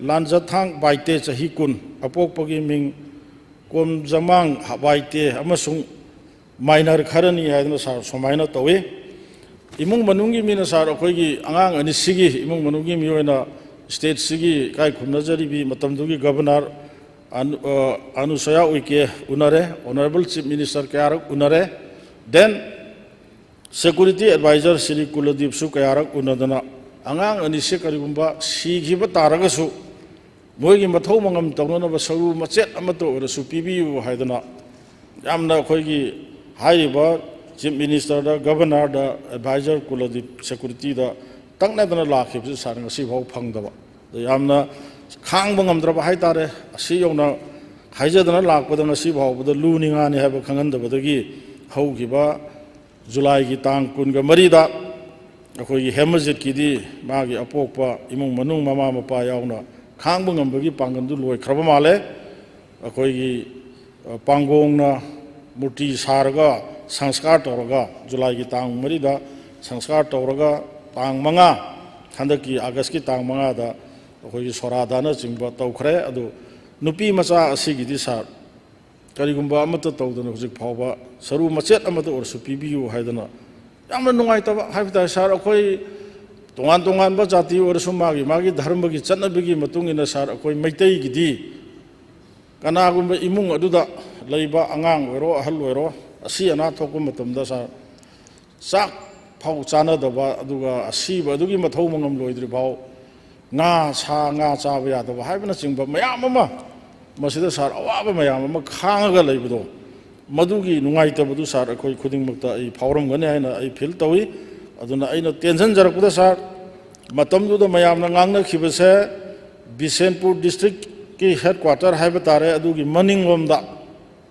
ꯂꯥꯟꯖꯊꯥꯡ ꯕꯥꯏꯇꯦ, ꯆꯍꯤ ꯀꯨꯟ, ꯑꯄꯣꯛꯄꯒꯤ ꯃꯤꯡ ꯀꯣꯝꯖꯃꯥꯡ ꯕꯥꯏꯇꯦ ꯑꯃꯁꯨꯡ ꯃꯥꯏꯅꯔ ꯈꯔꯅꯤ ꯍꯥꯏꯗꯅ ꯁꯥꯔ ꯁꯨꯃꯥꯏꯅ ꯇꯧꯏ꯫ ꯏꯃꯨꯡ ꯃꯅꯨꯡꯒꯤ ꯃꯤꯅ ꯁꯥꯔ ꯑꯩꯈꯣꯏꯒꯤ ꯑꯉꯥꯡ ꯑꯅꯤꯁꯤꯒꯤ ꯏꯃꯨꯡ ꯃꯅꯨꯡꯒꯤ ꯃꯤꯑꯣꯏꯅ ꯁ꯭ꯇꯦꯠꯁꯤꯒꯤ ꯏꯀꯥꯏ ꯈꯨꯝꯅꯖꯔꯤꯕꯤ ꯃꯇꯝꯗꯨꯒꯤ ꯒꯕꯔꯅꯔ ꯑꯅꯨ-, ꯑ, ꯑꯅꯨꯁꯌꯥ ꯎꯏꯀꯦ ꯎꯅꯔꯦ, ꯑꯣꯅꯔꯦꯕꯜ ꯆꯤꯐ ꯃꯤꯅꯤꯁꯇꯔ ꯀꯌꯥꯔꯛ ꯎꯅꯔꯦ, then ꯁꯦꯀ꯭ꯌꯨꯔꯤꯇꯤ ꯑꯦꯗꯚꯥꯏꯖꯔ ꯁ꯭ꯔꯤ ꯀꯨꯂꯗꯤꯞꯁꯨ ꯀꯌꯥꯔꯛ ꯎꯅꯗꯅ ꯑꯉꯥꯡ ꯑꯅꯤꯁꯦ ꯀꯔꯤꯒꯨꯝꯕ ꯁꯤꯈꯤꯕ ꯇꯥꯔꯒꯁꯨ ꯃꯣꯏꯒꯤ ꯃꯊꯧ ꯃꯉꯝ ꯇꯧꯅꯅꯕ ꯁꯔꯨ ꯃꯆꯦꯠ ꯑꯃꯠꯇ ꯑꯣꯏꯔꯁꯨ ꯄꯤꯕꯤꯌꯨ ꯍꯥꯏꯗꯅ ꯌꯥꯝꯅ ꯑꯩꯈꯣꯏꯒꯤ ꯍꯥꯏꯔꯤꯕ ꯆꯤꯐ ꯃꯤꯅꯤꯁꯇꯔꯗ, ꯒꯕꯔꯅꯔꯗ, ꯑꯦꯗꯚꯥꯏꯖꯔ ꯀꯨꯂꯗꯤꯞ ꯁꯦꯀ꯭ꯌꯨꯔꯤꯇꯤꯗ ꯇꯛꯅꯗꯅ ꯂꯥꯛꯈꯤꯕꯁꯦ ꯁꯥꯔ ꯉꯁꯤꯐꯥꯎ ꯐꯪꯗꯕ꯫ ꯑꯗ ꯌꯥꯝꯅ ꯈꯥꯡꯕ ꯉꯝꯗ꯭ꯔꯕ ꯍꯥꯏꯇꯥꯔꯦ꯫ ꯑꯁꯤ ꯌꯧꯅ ꯍꯥꯏꯖꯗꯅ ꯂꯥꯛꯄꯗ ꯉꯁꯤ ꯐꯥꯎꯕꯗ ꯂꯨꯅꯤ ꯉꯥꯅꯤ ꯍꯥꯏꯕ ꯈꯪꯍꯟꯗꯕꯗꯒꯤ ꯍꯧꯈꯤꯕ ꯖꯨꯂꯥꯏꯒꯤ ꯇꯥꯡ ꯀꯨꯟꯒ ꯃꯔꯤꯗ ꯑꯩꯈꯣꯏꯒꯤ ꯍꯦꯃꯖꯤꯠꯀꯤꯗꯤ ꯃꯥꯒꯤ ꯑꯄꯣꯛꯄ ꯏꯃꯨꯡ ꯃꯅꯨꯡ, ꯃꯃꯥ ꯃꯄꯥ ꯌꯥꯎꯅ ꯈꯥꯡꯕ ꯉꯝꯕꯒꯤ ꯄꯥꯡꯒꯜꯗꯨ ꯂꯣꯏꯈ꯭ꯔꯕ ꯃꯥꯜꯂꯦ꯫ ꯑꯩꯈꯣꯏꯒꯤ, ꯑ, ꯄꯥꯡꯒꯣꯡꯅ ꯃꯨꯔꯇꯤ ꯁꯥꯔꯒ ꯁꯪꯁꯀꯥꯔ ꯇꯧꯔꯒ ꯖꯨꯂꯥꯏꯒꯤ ꯇꯥꯡ ꯃꯔꯤꯗ ꯁꯪꯁꯀꯥꯔ ꯇꯧꯔꯒ ꯇꯥꯡ ꯃꯉꯥ, ꯍꯟꯗꯛꯀꯤ ꯑꯥꯒꯁꯀꯤ ꯇꯥꯡ ꯃꯉꯥꯗ ꯑꯩꯈꯣꯏꯒꯤ ꯁꯣꯔꯥꯗꯥꯅꯆꯤꯡꯕ ꯇꯧꯈ꯭ꯔꯦ꯫ ꯑꯗꯨ ꯅꯨꯄꯤ ꯃꯆꯥ ꯑꯁꯤꯒꯤꯗꯤ ꯁꯥꯔ ꯀꯔꯤꯒꯨꯝꯕ ꯑꯃꯠꯇ ꯇꯧꯗꯅ ꯍꯧꯖꯤꯛ ꯐꯥꯎꯕ ꯁꯔꯨ ꯃꯆꯦꯠ ꯑꯃꯠꯇ ꯑꯣꯏꯔꯁꯨ ꯄꯤꯕꯤꯌꯨ ꯍꯥꯏꯗꯅ ꯌꯥꯝꯅ ꯅꯨꯡꯉꯥꯏꯇꯕ ꯍꯥꯏꯕ ꯇꯥꯔꯦ ꯁꯥꯔ꯫ ꯑꯩꯈꯣꯏ ꯇꯣꯉꯥꯟ ꯇꯣꯉꯥꯟꯕ ꯖꯥꯇꯤ ꯑꯣꯏꯔꯁꯨ ꯃꯥꯒꯤ ꯃꯥꯒꯤ ꯙꯔꯃꯒꯤ ꯆꯠꯅꯕꯤꯒꯤ ꯃꯇꯨꯡ ꯏꯟꯅ ꯁꯥꯔ ꯑꯩꯈꯣꯏ ꯃꯩꯇꯩꯒꯤꯗꯤ ꯀꯅꯥꯒꯨꯝꯕ ꯏꯃꯨꯡ ꯑꯗꯨꯗ ꯂꯩꯕ ꯑꯉꯥꯡ ꯑꯣꯏꯔꯣ ꯑꯍꯜ ꯑꯣꯏꯔꯣ ꯑꯁꯤ ꯑꯅꯥ ꯊꯣꯛꯄ ꯃꯇꯝꯗ ꯁꯥꯔ ꯆꯥꯛ ꯐꯥꯎ ꯆꯥꯅꯗꯕ, ꯑꯗꯨꯒ ꯑꯁꯤꯕ ꯑꯗꯨꯒꯤ ꯃꯊꯧ ꯃꯉꯝ ꯂꯣꯏꯗ꯭ꯔꯤ ꯐꯥꯎ ꯉꯥ, ꯁꯥ ꯉꯥ ꯆꯥꯕ ꯌꯥꯗꯕ ꯍꯥꯏꯕꯅꯆꯤꯡꯕ ꯃꯌꯥꯝ ꯑꯃ, ꯃꯁꯤꯗ ꯁꯥꯔ ꯑꯋꯥꯕ ꯃꯌꯥꯝ ꯑꯃ ꯈꯥꯡꯉꯒ ꯂꯩꯕꯗꯣ, ꯃꯗꯨꯒꯤ ꯅꯨꯡꯉꯥꯏꯇꯕꯗꯨ ꯁꯥꯔ ꯑꯩꯈꯣꯏ ꯈꯨꯗꯤꯡꯃꯛꯇ ꯑꯩ ꯐꯥꯎꯔꯝꯒꯅꯤ ꯍꯥꯏꯅ ꯑꯩ ꯐꯤꯜ ꯇꯧꯏ꯫ ꯑꯗꯨꯅ ꯑꯩꯅ ꯇꯦꯟꯁꯤꯟꯖꯔꯛꯄꯗ ꯁꯥꯔ, ꯃꯇꯝꯗꯨꯗ ꯃꯌꯥꯝꯅ ꯉꯥꯡꯅꯈꯤꯕꯁꯦ ꯕꯤꯁꯦꯟꯄꯨꯔ ꯗꯤꯁꯇ꯭ꯔꯤꯛꯀꯤ ꯍꯦꯗꯀ꯭ꯋꯥꯇꯔ ꯍꯥꯏꯕ ꯇꯥꯔꯦ, ꯑꯗꯨꯒꯤ ꯃꯅꯤꯡꯂꯣꯝꯗ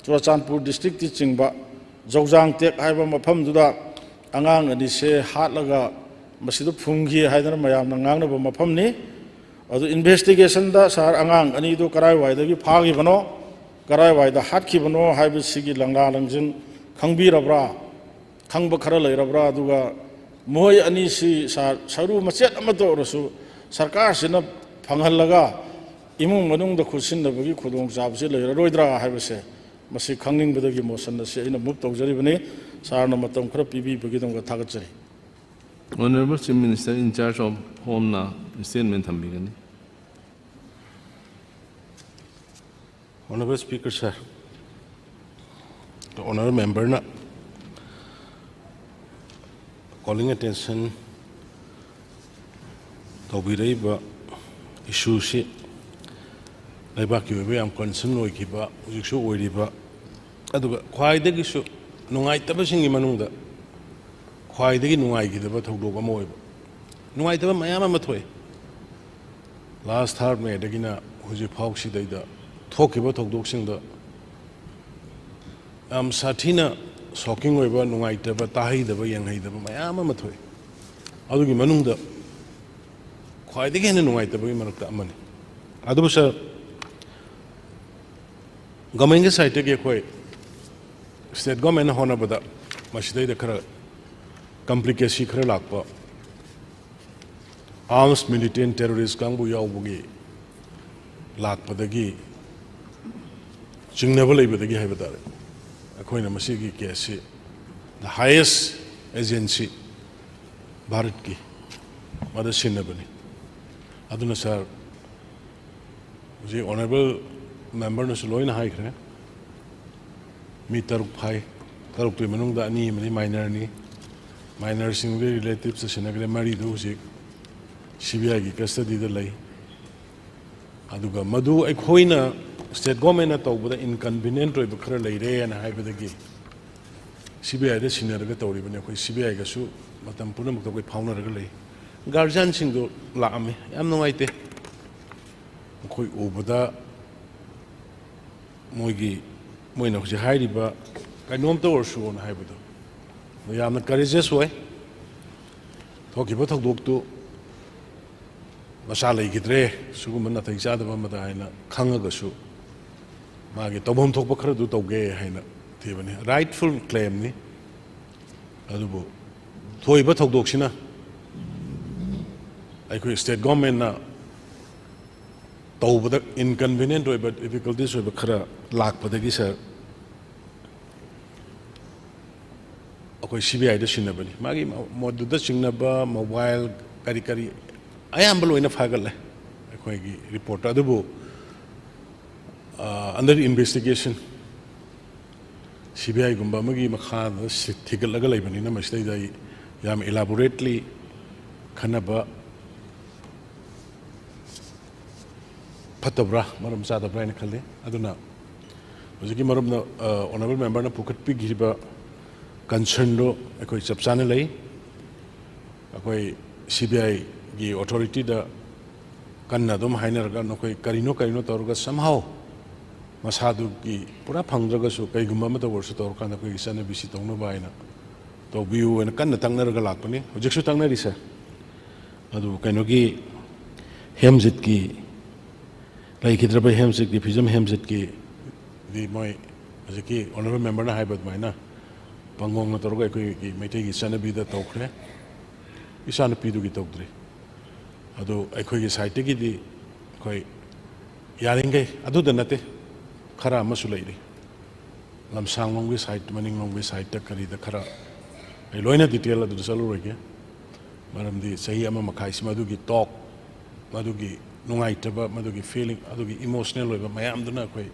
ꯆꯨꯔꯆꯥꯟꯄꯨꯔ ꯗꯤꯁꯇ꯭ꯔꯤꯛꯇꯤ ꯆꯤꯡꯕ ꯖꯧꯖꯥꯡ ꯇꯦꯛ ꯍꯥꯏꯕ ꯃꯐꯝꯗꯨꯗ ꯑꯉꯥꯡ ꯑꯅꯤꯁꯦ ꯍꯥꯠꯂꯒ ꯃꯁꯤꯗ ꯐꯨꯝꯈꯤ ꯍꯥꯏꯗꯅ ꯃꯌꯥꯝꯅ ꯉꯥꯡꯅꯕ ꯃꯐꯝꯅꯤ꯫ ꯑꯗꯨ ꯏꯟꯚꯦꯁꯇꯤꯒꯦꯁꯟꯗ ꯁꯥꯔ, ꯑꯉꯥꯡ ꯑꯅꯤꯗꯨ ꯀꯔꯥꯏꯋꯥꯏꯗꯒꯤ ꯐꯥꯈꯤꯕꯅꯣ, ꯀꯔꯥꯏꯋꯥꯏꯗ ꯍꯥꯠꯈꯤꯕꯅꯣ ꯍꯥꯏꯕꯁꯤꯒꯤ ꯂꯪꯂꯥ ꯂꯪꯖꯤꯟ ꯈꯪꯕꯤꯔꯕ꯭ꯔꯥ? ꯈꯪꯕ ꯈꯔ ꯂꯩꯔꯕ꯭ꯔꯥ? ꯑꯗꯨꯒ ꯃꯈꯣꯏ ꯑꯅꯤꯁꯤ ꯁꯥꯔ, ꯁꯔꯨ ꯃꯆꯦꯠ ꯑꯃꯠꯇ ꯑꯣꯏꯔꯁꯨ ꯁꯔꯀꯥꯔꯁꯤꯅ ꯐꯪꯍꯜꯂꯒ ꯏꯃꯨꯡ ꯃꯅꯨꯡꯗ ꯈꯨꯠꯁꯤꯟꯅꯕꯒꯤ ꯈꯨꯗꯣꯡꯆꯥꯕꯁꯤ ꯂꯩꯔꯔꯣꯏꯗ꯭ꯔꯥ ꯍꯥꯏꯕꯁꯦ, ꯃꯁꯤ ꯈꯪꯅꯤꯡꯕꯗꯒꯤ ꯃꯣꯁꯟ ꯑꯁꯤ ꯑꯩꯅ ꯃꯨꯚ ꯇꯧꯖꯔꯤꯕꯅꯤ꯫ ꯁꯥꯔꯅ ꯃꯇꯝ ꯈꯔ ꯄꯤꯕꯤꯕꯒꯤꯗꯃꯛ ꯊꯥꯒꯠꯆꯔꯤ꯫ Honorable Chief Minister in charge of Home ꯅ statement ꯊꯝꯕꯤꯒꯅꯤ꯫ Honorable Speaker sir, Honorable Member ꯅ calling attention ꯇꯧꯕꯤꯔꯛꯏꯕ issue ꯁꯤ ꯂꯩꯕꯥꯛꯀꯤ ꯑꯣꯏꯕ ꯌꯥꯝ concern ꯑꯣꯏꯈꯤꯕ, ꯍꯧꯖꯤꯛꯁꯨ ꯑꯣꯏꯔꯤꯕ, ꯑꯗꯨꯒ ꯈ꯭ꯋꯥꯏꯗꯒꯤꯁꯨ ꯅꯨꯡꯉꯥꯏꯇꯕꯁꯤꯡꯒꯤ ꯃꯅꯨꯡꯗ ꯈ꯭ꯋꯥꯏꯗꯒꯤ ꯅꯨꯡꯉꯥꯏꯈꯤꯗꯕ ꯊꯧꯗꯣꯛ ꯑꯃ ꯑꯣꯏꯕ, ꯅꯨꯡꯉꯥꯏꯇꯕ ꯃꯌꯥꯝ ꯑꯃ ꯊꯣꯛꯑꯦ꯫ Last ꯊꯥꯔꯠ ꯃꯦꯗꯒꯤꯅ ꯍꯧꯖꯤꯛ ꯐꯥꯎꯁꯤꯗꯩꯗ ꯊꯣꯛꯈꯤꯕ ꯊꯧꯗꯣꯛꯁꯤꯡꯗ ꯌꯥꯝ ꯁꯥꯊꯤꯅ shocking ꯑꯣꯏꯕ, ꯅꯨꯡꯉꯥꯏꯇꯕ, ꯇꯥꯍꯩꯗꯕ, ꯌꯦꯡꯍꯩꯗꯕ ꯃꯌꯥꯝ ꯑꯃ ꯊꯣꯛꯑꯦ꯫ ꯑꯗꯨꯒꯤ ꯃꯅꯨꯡꯗ ꯈ꯭ꯋꯥꯏꯗꯒꯤ ꯍꯦꯟꯅ ꯅꯨꯡꯉꯥꯏꯇꯕꯒꯤ ꯃꯔꯛꯇ ꯑꯃꯅꯤ꯫ ꯑꯗꯨꯕꯨ ꯁꯥꯔ, ꯒꯚꯔꯟꯃꯦꯟꯒꯤ ꯁꯥꯏꯠꯇꯒꯤ ꯑꯩꯈꯣꯏ ꯁ꯭ꯇꯦꯠ ꯒꯚꯔꯟꯃꯦꯟꯅ ꯍꯣꯠꯅꯕꯗ ꯃꯁꯤꯗꯩꯗ ꯈꯔ complicacy ꯈꯔ ꯂꯥꯛꯄ, arms militant terrorist ꯀꯥꯡꯕꯨ ꯌꯥꯎꯕꯒꯤ ꯂꯥꯛꯄꯗꯒꯤ ꯆꯤꯡꯅꯕ ꯂꯩꯕꯗꯒꯤ ꯍꯥꯏꯕ ꯇꯥꯔꯦ, ꯑꯩꯈꯣꯏꯅ ꯃꯁꯤꯒꯤ case ꯁꯤ the highest agency ꯚꯥꯔꯠꯀꯤ ꯃꯗ ꯁꯤꯟꯅꯕꯅꯤ꯫ ꯑꯗꯨꯅ ꯁꯥꯔ, ꯍꯧꯖꯤꯛ Honorable Member ꯅꯁꯨ ꯂꯣꯏꯅ ꯍꯥꯏꯈ꯭ꯔꯦ꯫ ꯃꯤ ꯇꯔꯨꯛ ꯐꯥꯏ, ꯇꯔꯨꯛꯇꯨꯒꯤ ꯃꯅꯨꯡꯗ ꯑꯅꯤ ꯑꯃꯗꯤ minor ꯅꯤ꯫ Minor ꯁꯤꯡꯗꯨꯒꯤ relatives ꯇ ꯁꯤꯟꯅꯈ꯭ꯔꯦ, ꯃꯔꯤꯗꯨ ꯍꯧꯖꯤꯛ C B I ꯒꯤ custody ꯗ ꯂꯩ꯫ ꯑꯗꯨꯒ ꯃꯗꯨ ꯑꯩꯈꯣꯏꯅ ꯁ꯭ꯇꯦꯠ ꯒꯣꯔꯃꯦꯟꯅ ꯇꯧꯕꯗ inconvenient ꯑꯣꯏꯕ ꯈꯔ ꯂꯩꯔꯦꯅ ꯍꯥꯏꯕꯗꯒꯤ C B I ꯗ ꯁꯤꯟꯅꯔꯒ ꯇꯧꯔꯤꯕꯅꯤ꯫ ꯑꯩꯈꯣꯏ C B I ꯒꯁꯨ ꯃꯇꯝ ꯄꯨꯝꯅꯃꯛꯇ ꯑꯩꯈꯣꯏ ꯐꯥꯎꯅꯔꯒ ꯂꯩ꯫ Guardian ꯁꯤꯡꯗꯣ ꯂꯥꯛꯑꯝꯃꯤ, ꯌꯥꯝ ꯅꯨꯡꯉꯥꯏꯇꯦ꯫ ꯃꯈꯣꯏ ꯎꯕꯗ ꯃꯣꯏꯒꯤ ꯃꯣꯏꯅ ꯍꯧꯖꯤꯛ ꯍꯥꯏꯔꯤꯕ ꯀꯩꯅꯣꯝꯇ ꯑꯣꯏꯔꯁꯨꯅ ꯍꯥꯏꯕꯗꯣ, ꯃꯗꯨ ꯌꯥꯝꯅ ꯀꯔꯦꯖꯁ ꯑꯣꯏ꯫ ꯊꯣꯛꯈꯤꯕ ꯊꯧꯗꯣꯛꯇꯨ ꯃꯆꯥ ꯂꯩꯈꯤꯗ꯭ꯔꯦ, ꯁꯤꯒꯨꯝꯕ ꯅꯥꯇꯩ ꯆꯥꯗꯕ ꯑꯃꯗ ꯍꯥꯏꯅ ꯈꯪꯉꯒꯁꯨ, ꯃꯥꯒꯤ ꯇꯧꯐꯝ ꯊꯣꯛꯄ ꯈꯔꯗꯨ ꯇꯧꯒꯦ ꯍꯥꯏꯅ ꯊꯤꯕꯅꯤ꯫ ꯔꯥꯏꯠꯐꯨꯜ ꯀ꯭ꯂꯦꯝꯅꯤ꯫ ꯑꯗꯨꯕꯨ ꯊꯣꯛꯏꯕ ꯊꯧꯗꯣꯛꯁꯤꯅ ꯑꯩꯈꯣꯏ ꯁ꯭ꯇꯦꯠ ꯒꯣꯔꯃꯦꯟꯅ ꯇꯧꯕꯗ ꯏꯟꯀꯟꯚꯤꯅꯤꯌꯦꯟꯠ ꯑꯣꯏꯕ, ꯗꯤꯐꯤꯀꯜꯇꯤꯁ ꯑꯣꯏꯕ ꯈꯔ ꯂꯥꯛꯄꯗꯒꯤ, ꯁꯥꯔ, ꯑꯩꯈꯣꯏ ꯁꯤ ꯕꯤ ꯑꯥꯏꯗ ꯁꯤꯟꯅꯕꯅꯤ꯫ ꯃꯥꯒꯤ ꯃ-, ꯃꯗꯨꯗ ꯆꯤꯡꯅꯕ ꯃꯣꯕꯥꯏꯜ ꯀꯔꯤ ꯀꯔꯤ ꯑꯌꯥꯝꯕ ꯂꯣꯏꯅ ꯐꯥꯒꯠꯂꯦ ꯑꯩꯈꯣꯏꯒꯤ ꯔꯤꯄꯣꯔꯠꯇ꯫ ꯑꯗꯨꯕꯨ, ꯑ, under investigation, ꯁꯤ ꯕꯤ ꯑꯥꯏꯒꯨꯝꯕ ꯑꯃꯒꯤ ꯃꯈꯥꯗ ꯁꯤ-, ꯊꯤꯒꯠꯂꯒ ꯂꯩꯕꯅꯤꯅ, ꯃꯁꯤꯗꯩꯗ ꯑꯩ ꯌꯥꯝ ꯏꯂꯥꯕꯣꯔꯦꯠꯂꯤ ꯈꯟꯅꯕ ꯐꯠꯇꯕ꯭ꯔꯥ, ꯃꯔꯝ ꯆꯥꯗꯕ꯭ꯔꯥ ꯍꯥꯏꯅ ꯈꯜꯂꯤ꯫ ꯑꯗꯨꯅ ꯍꯧꯖꯤꯛꯀꯤ ꯃꯔꯨꯞꯅ, ꯑ, ꯑꯣꯅꯔꯦꯕꯜ ꯃꯦꯝꯕꯔꯅ ꯄꯨꯈꯠꯄꯤꯈꯤꯕ ꯀꯟꯁꯔꯟꯗꯣ ꯑꯩꯈꯣꯏ ꯆꯞ ꯆꯥꯅ ꯂꯩ꯫ ꯑꯩꯈꯣꯏ ꯁꯤ ꯕꯤ ꯑꯥꯏꯒꯤ ꯑꯣꯊꯣꯔꯤꯇꯤꯗ ꯀꯟꯅ ꯑꯗꯨꯝ ꯍꯥꯏꯅꯔꯒ, ꯅꯈꯣꯏ ꯀꯔꯤꯅꯣ ꯀꯔꯤꯅꯣ ꯇꯧꯔꯒ somehow ꯃꯁꯥꯗꯨꯒꯤ ꯄꯨꯔꯥ ꯐꯪꯗ꯭ꯔꯒꯁꯨ ꯀꯩꯒꯨꯝꯕ ꯑꯃꯇ ꯑꯣꯏꯔꯁꯨ ꯇꯧꯔꯀꯥꯟꯗ ꯑꯩꯈꯣꯏꯒꯤ ꯆꯠꯅꯕꯤꯁꯤ ꯇꯧꯅꯕ ꯍꯥꯏꯅ ꯇꯧꯕꯤꯌꯨ ꯍꯥꯏꯅ ꯀꯟꯅ ꯇꯛꯅꯔꯒ ꯂꯥꯛꯄꯅꯤ꯫ ꯍꯧꯖꯤꯛꯁꯨ ꯇꯛꯅꯔꯤ, ꯁꯥꯔ꯫ ꯑꯗꯨ ꯀꯩꯅꯣꯒꯤ ꯍꯦꯝꯖꯤꯠꯀꯤ, ꯂꯩꯈꯤꯗ꯭ꯔꯕ ꯍꯦꯝꯖꯤꯠꯀꯤ, ꯐꯤꯖꯝ ꯍꯦꯝꯖꯤꯠꯀꯤꯗꯤ ꯃꯣꯏ ꯍꯧꯖꯤꯛꯀꯤ ꯑꯣꯅꯔꯦꯕꯜ ꯃꯦꯝꯕꯔꯅ ꯍꯥꯏꯕ ꯑꯗꯨꯃꯥꯏꯅ ꯄꯥꯡꯒꯣꯡꯅ ꯇꯧꯔꯒ ꯑꯩꯈꯣꯏꯒꯤ ꯃꯩꯇꯩꯒꯤ ꯆꯠꯅꯕꯤꯗ ꯇꯧꯈ꯭ꯔꯦ꯫ ꯏꯆꯥꯅꯨꯄꯤꯗꯨꯒꯤ ꯇꯧꯗ꯭ꯔꯤ꯫ ꯑꯗꯨ ꯑꯩꯈꯣꯏꯒꯤ ꯁꯥꯏꯠꯇꯒꯤꯗꯤ ꯑꯩꯈꯣꯏ ꯌꯥꯔꯤꯈꯩ, ꯑꯗꯨꯗ ꯅꯠꯇꯦ, ꯈꯔ ꯑꯃꯁꯨ ꯂꯩꯔꯤ꯫ ꯂꯝꯁꯥꯡꯂꯣꯝꯒꯤ ꯁꯥꯏꯠ, ꯃꯅꯤꯡꯂꯣꯝꯒꯤ ꯁꯥꯏꯠꯇ ꯀꯔꯤꯗ ꯈꯔ, ꯑꯩ ꯂꯣꯏꯅ ꯗꯤꯇꯦꯜ ꯑꯗꯨꯗ ꯆꯠꯂꯔꯣꯏꯒꯦ꯫ ꯃꯔꯝꯗꯤ ꯆꯍꯤ ꯑꯃ ꯃꯈꯥꯏꯁꯤ ꯃꯗꯨꯒꯤ ꯇꯣꯛ, ꯃꯗꯨꯒꯤ ꯅꯨꯡꯉꯥꯏꯇꯕ, ꯃꯗꯨꯒꯤ ꯐꯤꯂꯤꯡ, ꯑꯗꯨꯒꯤ ꯏꯃꯣꯁꯅꯦꯜ ꯑꯣꯏꯕ ꯃꯌꯥꯝꯗꯨꯅ ꯑꯩꯈꯣꯏ